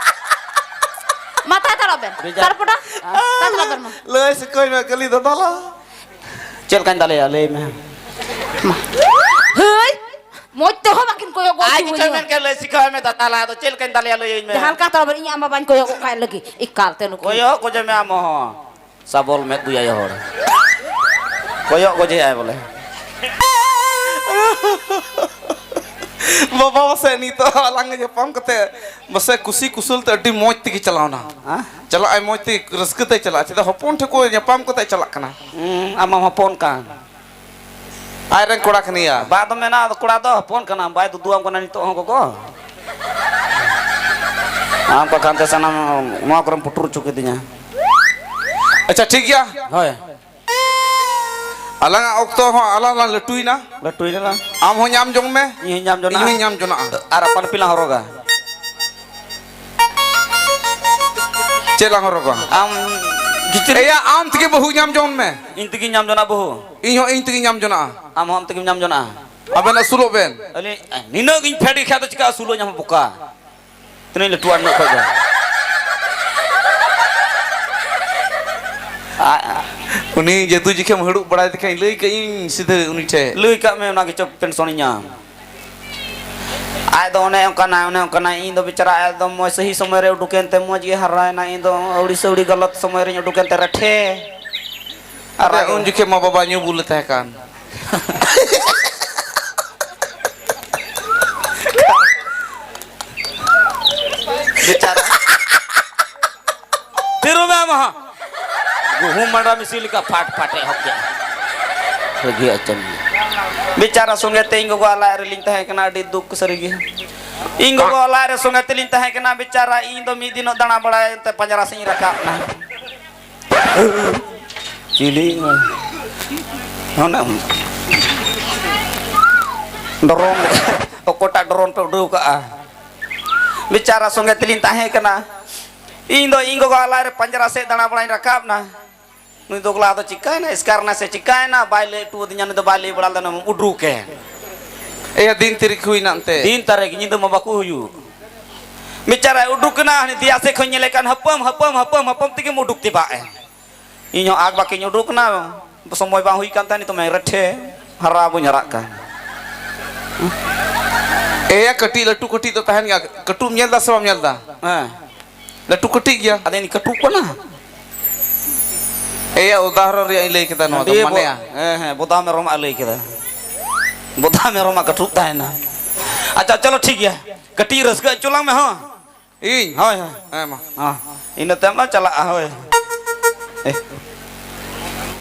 ᱢᱟ ᱛᱟᱭ ᱛᱟᱲᱟᱜ ᱵᱮᱱ᱾ ᱵᱷᱮᱡᱟ᱾ ᱛᱟᱨᱯᱚᱨ ᱫᱚ? ᱦᱮᱸ? ᱛᱟᱭ ᱛᱟᱲᱟᱜ ᱵᱮᱱ ᱢᱟ᱾ ᱞᱟᱹᱭ ᱥᱤᱠᱟᱹᱭ ᱢᱮ, ᱠᱟᱹᱞᱤ ᱫᱟᱫᱟᱞᱟ᱾ ᱪᱮᱫ ᱞᱮᱠᱟᱧ ᱫᱟᱞᱮᱭᱟ, ᱞᱟᱹᱭ ᱢᱮ᱾ ᱢᱟ᱾ ᱦᱟᱹᱭ! ᱢᱚᱡᱽ ᱛᱮᱦᱚᱸ ᱵᱟᱹᱠᱤᱱ ᱠᱚᱭᱚᱜᱚᱜ ᱟᱡ ᱦᱚᱪᱚ ᱜᱮᱪᱚᱭ ᱟᱹᱧᱟ᱾ ᱢᱮᱱ ᱠᱮᱫ, ᱞᱟᱹᱭ ᱥᱤᱠᱷᱟᱹᱣ ᱢᱮ ᱫᱟᱫᱟᱞᱟ, ᱟᱫᱚ ᱪᱮᱫ ᱞᱮᱠᱟᱧ ᱫᱟᱞᱮᱭᱟ, ᱞᱟᱹᱭᱟᱹᱧ ᱢᱮ᱾ ᱡᱟᱦᱟᱸ ᱞᱮᱠᱟ ᱛᱟᱲᱟᱜ ᱵᱮᱱ, ᱤᱧ ᱟᱢ ᱵᱟᱵᱟᱧ ᱠᱚᱭᱚᱜᱚᱜ ᱠᱟᱭ ᱞᱟᱹᱜᱤᱫ᱾ ᱮᱠᱟᱞ ᱛᱮ ᱱᱩᱠᱤᱱ᱾ ᱠᱚᱭᱚᱜ ᱜᱚᱡᱮ ᱢᱮ ᱟᱢ ᱦᱚᱸ᱾ ᱥᱟᱵᱚᱞ ᱢᱮᱫ ᱵᱩᱭ ᱟᱭᱳ ᱦᱚᱲ᱾ ᱠᱚᱭᱚᱜ ᱜᱚᱡᱮ ᱟᱭ ᱵᱚᱞᱮ᱾ ᱵᱟᱵᱟ ᱯᱟᱥᱮ ᱱᱤᱛᱚᱜ ᱟᱞᱟᱝ ᱧᱟᱯᱟᱢ ᱠᱟᱛᱮ ᱯᱟᱥᱮ ᱠᱩᱥᱤ ᱠᱩᱥᱟᱹᱞ ᱛᱮ ᱟᱹᱰᱤ ᱢᱚᱡᱽ ᱛᱮᱜᱮ ᱪᱟᱞᱟᱣᱱᱟ᱾ ᱦᱮᱸ? ᱪᱟᱞᱟᱜ ᱟᱭ ᱢᱚᱡᱽ ᱛᱮ ᱨᱟᱹᱥᱠᱟᱹ ᱛᱮ ᱪᱟᱞᱟᱜᱼᱟ᱾ ᱪᱮᱫᱟᱜ ᱦᱚᱯᱚᱱ ᱴᱷᱮᱱ ᱠᱚ ᱧᱟᱯᱟᱢ ᱠᱟᱛᱮ ᱪᱟᱞᱟᱜ ᱠᱟᱱᱟ᱾ ᱦᱩᱸ, ᱟᱢ ᱢᱟᱢ ᱦᱚᱯᱚᱱ ᱠᱟᱱ᱾ ᱟᱡ ᱨᱮᱱ ᱠᱚᱲᱟ ᱠᱟᱱᱟᱭᱟ᱾ ᱵᱟᱭ ᱫᱚ ᱢᱮᱱᱟ, ᱟᱫᱚ ᱠᱚᱲᱟ ᱫᱚ ᱦᱚᱯᱚᱱ ᱠᱟᱱᱟ, ᱵᱟᱭ ᱫᱩᱫᱩᱣᱟᱢ ᱠᱟᱱᱟ ᱱᱤᱛᱚᱜ ᱦᱚᱸ ᱜᱚᱜᱚ᱾ ᱟᱢ ᱠᱚ ᱠᱷᱟᱱ ᱛᱮ ᱥᱟᱱᱟᱢ ᱱᱚᱣᱟ ᱠᱚᱨᱮᱢ ᱯᱩᱴᱩᱨ ᱦᱚᱪᱚ ᱠᱤᱫᱤᱧᱟ᱾ ᱟᱪᱪᱷᱟ, ᱴᱷᱤᱠ ᱜᱮᱭᱟ᱾ ᱦᱳᱭ᱾ ᱟᱞᱟᱝᱟᱜ ᱚᱠᱛᱚ ᱦᱚᱸ ᱟᱞᱟᱝ ᱞᱟᱝ ᱞᱟᱹᱴᱩᱭᱮᱱᱟ᱾ ᱞᱟᱹᱴᱩᱭᱮᱱᱟ ᱞᱟᱝ᱾ ᱟᱢ ᱦᱚᱸ ᱧᱟᱢ ᱡᱚᱝ ᱢᱮ᱾ ᱤᱧ ᱦᱚᱸᱧ ᱧᱟᱢ ᱡᱚᱱᱟ᱾ ᱤᱧ ᱦᱚᱸᱧ ᱧᱟᱢ ᱡᱚᱱᱟ᱾ ᱟᱨ ᱟᱯᱟᱱ ᱟᱹᱯᱤᱱ ᱞᱟᱝ ᱦᱚᱨᱚᱜᱟ᱾ ᱪᱮᱫ ᱞᱟᱝ ᱦᱚᱨᱚᱜᱟ? ᱟᱢ ᱠᱤᱪᱨᱤᱡ᱾ ᱮᱭᱟ, ᱟᱢ ᱛᱮᱜᱮ ᱵᱟᱹᱦᱩ ᱧᱟᱢ ᱡᱚᱝ ᱢᱮ᱾ ᱤᱧ ᱛᱮᱜᱮᱧ ᱧᱟᱢ ᱡᱚᱱᱟ ᱵᱟᱹᱦᱩ᱾ ᱤᱧ ᱦᱚᱸ ᱤᱧ ᱛᱮᱜᱮᱧ ᱧᱟᱢ ᱡᱚᱱᱟ᱾ ᱟᱢ ᱦᱚᱸ ᱟᱢ ᱛᱮᱜᱮᱢ ᱧᱟᱢ ᱡᱚᱱᱟ᱾ ᱟᱵᱮᱱ ᱟᱹᱥᱩᱞᱚᱜ ᱵᱮᱱ᱾ ᱟᱹᱞᱤᱧ ᱱᱤᱱᱟᱹᱜ ᱜᱤᱧ ᱯᱷᱮᱰ ᱜᱮ ᱠᱷᱟᱡ ᱫᱚ ᱪᱤᱠᱟ ᱟᱹᱥᱩᱞᱚᱜ ᱧᱟᱢᱟ ᱵᱚᱠᱟ? ᱛᱤᱱᱟᱹᱜ ᱞᱟᱹᱴᱩᱣᱟᱜ ᱱᱩᱱᱟᱹᱜ ᱠᱷᱚᱡ ᱫᱚ᱾ ᱟ-, ᱟ-, ᱩᱱᱤ ᱡᱟᱹᱫᱩ ᱡᱚᱠᱷᱮᱢ ᱦᱟᱹᱲᱩᱵ ᱵᱟᱲᱟᱭ ᱛᱮᱠᱷᱟᱱ ᱞᱟᱹᱭ ᱠᱟᱜ ᱤᱧ ᱥᱤᱫᱷᱟᱹ ᱩᱱᱤ ᱴᱷᱮᱡ᱾ ᱞᱟᱹᱭ ᱠᱟᱜ ᱢᱮ, ᱚᱱᱟ ᱜᱮᱪᱚ ᱯᱮᱱᱥᱚᱱᱤᱧ ᱧᱟᱢ᱾ ᱟᱡ ᱫᱚ ᱚᱱᱮ ᱚᱱᱠᱟᱱᱟᱭ, ᱚᱱᱮ ᱚᱱᱠᱟᱱᱟᱭ᱾ ᱤᱧ ᱫᱚ ᱵᱮᱪᱟᱨᱟ ᱟᱡ ᱫᱚ ᱢᱚᱡᱽ ᱥᱟᱹᱦᱤ ᱥᱚᱢᱚᱭ ᱨᱮ ᱩᱰᱩᱠᱮᱱ ᱛᱮ ᱢᱚᱡᱽ ᱜᱮ ᱦᱟᱨᱟᱭᱮᱱᱟ᱾ ᱤᱧ ᱫᱚ ᱟᱹᱣᱲᱤ ᱥᱟᱹᱣᱲᱤ ᱜᱟᱞᱟᱛ ᱥᱚᱢᱚᱭ ᱨᱮᱧ ᱩᱰᱩᱠᱮᱱ ᱛᱮ ᱨᱮᱴᱷᱮ᱾ ᱟᱨ ᱟᱨ ᱟᱡ ᱩᱱ ᱡᱚᱠᱷᱮᱡ ᱢᱟ ᱵᱟᱵᱟ ᱧᱩ ᱵᱩᱞᱮ ᱛᱟᱦᱮᱸ ᱠᱟᱱ᱾ ᱵᱮᱪᱟᱨᱟ᱾ ᱛᱤᱨᱩ ᱢᱮ ᱟᱢ ᱦᱚᱸ᱾ ᱜᱩᱦᱩᱢ ᱢᱟᱸᱰᱟ ᱢᱤᱥᱤ ᱞᱮᱠᱟ ᱯᱷᱟᱴ ᱯᱷᱟᱴ ᱮᱦᱚᱵ ᱠᱮᱫ᱾ ᱨᱟᱹᱜᱤ ᱟᱪᱚᱢ᱾ ᱵᱮᱪᱟᱨᱟ ᱥᱚᱸᱜᱮ ᱛᱮ ᱤᱧ ᱜᱚᱜᱚᱣᱟᱜ ᱞᱟᱡ ᱨᱮᱞᱤᱧ ᱛᱟᱦᱮᱸ ᱠᱟᱱᱟ, ᱟᱹᱰᱤ ᱫᱩᱠ ᱥᱟᱹᱨᱤ ᱜᱮ᱾ ᱤᱧ ᱜᱚᱜᱚᱣᱟᱜ ᱞᱟᱡ ᱨᱮ ᱥᱚᱸᱜᱮ ᱛᱮᱞᱤᱧ ᱛᱟᱦᱮᱸ ᱠᱟᱱᱟ, ᱵᱮᱪᱟᱨᱟ ᱤᱧ ᱫᱚ ᱢᱤᱫ ᱫᱤᱱᱚᱜ ᱫᱟᱬᱟ ᱵᱟᱲᱟᱭ ᱛᱮ ᱯᱟᱸᱡᱽᱨᱟ ᱥᱮᱫ ᱤᱧ ᱨᱟᱠᱟᱵ ᱮᱱᱟ᱾ ᱪᱤᱞᱤ? ᱚᱱᱮ ᱰᱨᱳᱱ, ᱚᱠᱚᱭᱴᱟᱜ ᱰᱨᱳᱱ ᱯᱮ ᱩᱰᱟᱹᱣ ᱠᱟᱜᱼᱟ? ᱵᱮᱪᱟᱨᱟ ᱥᱚᱸᱜᱮ ᱛᱮᱞᱤᱧ ᱛᱟᱦᱮᱸ ᱠᱟᱱᱟ᱾ ᱤᱧ ᱫᱚ ᱤᱧ ᱜᱚᱜᱚᱣᱟᱜ ᱞᱟᱡ ᱨᱮ ᱯᱟᱸᱡᱽᱨᱟ ᱥᱮᱫ ᱫᱟᱬᱟ ᱵᱟᱲᱟᱧ ᱨᱟᱠᱟᱵ ᱮᱱᱟ᱾ ᱱᱩᱭ ᱫᱚᱜᱽᱞᱟ ᱫᱚ ᱪᱤᱠᱟᱹᱭᱮᱱᱟ, ᱮᱥᱠᱟᱨ ᱮᱱᱟ ᱥᱮ ᱪᱤᱠᱟᱹᱭᱮᱱᱟ? ᱵᱟᱭ ᱞᱟᱹᱭ ᱦᱚᱴᱚ ᱟᱹᱫᱤᱧᱟ, ᱱᱩᱭ ᱫᱚ ᱵᱟᱭ ᱞᱟᱹᱭ ᱵᱟᱲᱟ ᱞᱮᱫᱟ, ᱩᱰᱩᱠᱮ᱾ ᱮᱭᱟ, ᱫᱤᱱ ᱛᱟᱹᱨᱤᱠᱷ ᱦᱩᱭᱱᱟ ᱮᱱᱛᱮ᱾ ᱫᱤᱱ ᱛᱟᱹᱨᱤᱠᱷ, ᱧᱤᱫᱟᱹ ᱢᱟ ᱵᱟᱠᱚ ᱦᱩᱭᱩᱜ᱾ ᱵᱮᱪᱟᱨᱟᱭ ᱩᱰᱩᱠ ᱮᱱᱟ, ᱦᱟᱱᱮ ᱫᱮᱭᱟ ᱥᱮᱫ ᱠᱷᱚᱱ ᱧᱮᱞᱮ ᱠᱟᱱ, ᱦᱟᱯᱟᱢ, ᱦᱟᱯᱟᱢ, ᱦᱟᱯᱟᱢ, ᱦᱟᱯᱟᱢ ᱛᱮᱜᱮᱢ ᱩᱰᱩᱠ ᱛᱮᱵᱟᱜ ᱮ᱾ ᱤᱧ ᱦᱚᱸ ᱟᱠ ᱵᱟᱠᱤᱧ ᱩᱰᱩᱠ ᱮᱱᱟ, ᱥᱚᱢᱚᱭ ᱵᱟᱝ ᱦᱩᱭ ᱠᱟᱱ ᱛᱟᱭᱟ, ᱱᱤᱛᱚᱜ ᱢᱮ ᱨᱮᱴᱷᱮ, ᱦᱟᱨᱟ ᱵᱟᱹᱧ ᱦᱟᱨᱟᱜ ᱠᱟᱱ᱾ ᱮᱭᱟ, ᱠᱟᱹᱴᱤᱡ ᱞᱟᱹᱴᱩ ᱠᱟᱹᱴᱤᱡ ᱫᱚ ᱛᱟᱦᱮᱱ ᱜᱮᱭᱟ, ᱠᱟᱹᱴᱩᱵ ᱧᱮᱞ ᱫᱟ ᱥᱮ ᱵᱟᱢ ᱧᱮᱞ ᱫᱟ? ᱦᱮᱸ᱾ ᱞᱟᱹᱴᱩ ᱠᱟᱹᱴᱤᱡ ᱜᱮᱭᱟ᱾ ᱟᱫᱚ ᱤᱧ ᱠᱟᱹᱴᱩᱵ ᱠᱟᱱᱟ? ᱮᱭᱟ, ᱩᱫᱟᱦᱚᱨᱚᱱ ᱨᱮᱭᱟᱜ ᱤᱧ ᱞᱟᱹᱭ ᱠᱮᱫᱟ, ᱱᱚᱣᱟ ᱫᱚ ᱦᱟᱺᱰᱤ ᱵᱚ-, ᱢᱟᱱᱮᱭᱟ᱾ ᱦᱮᱸ, ᱦᱮᱸ, ᱵᱚᱫᱟ ᱢᱮᱨᱚᱢᱟᱜ ᱞᱟᱹᱭ ᱠᱮᱫᱟ᱾ ᱵᱚᱫᱟ ᱢᱮᱨᱚᱢᱟᱜ ᱠᱟᱹᱴᱩᱵ ᱛᱟᱦᱮᱱᱟ᱾ ᱟᱪᱪᱷᱟ, ᱪᱚᱞᱚ, ᱴᱷᱤᱠ ᱜᱮᱭᱟ᱾ ᱠᱟᱹᱴᱤᱡ ᱨᱟᱹᱥᱠᱟᱹ ᱦᱚᱪᱚ ᱞᱟᱝ ᱢᱮ, ᱦᱚᱸ᱾ ᱤᱧ? ᱦᱳᱭ, ᱦᱳᱭ᱾ ᱦᱮᱸ, ᱢᱟ᱾ ᱦᱚᱸ᱾ ᱤᱱᱟᱹ ᱛᱟᱭᱚᱢ ᱞᱟᱝ ᱪᱟᱞᱟᱜᱼᱟ, ᱦᱳᱭ᱾ ᱮ,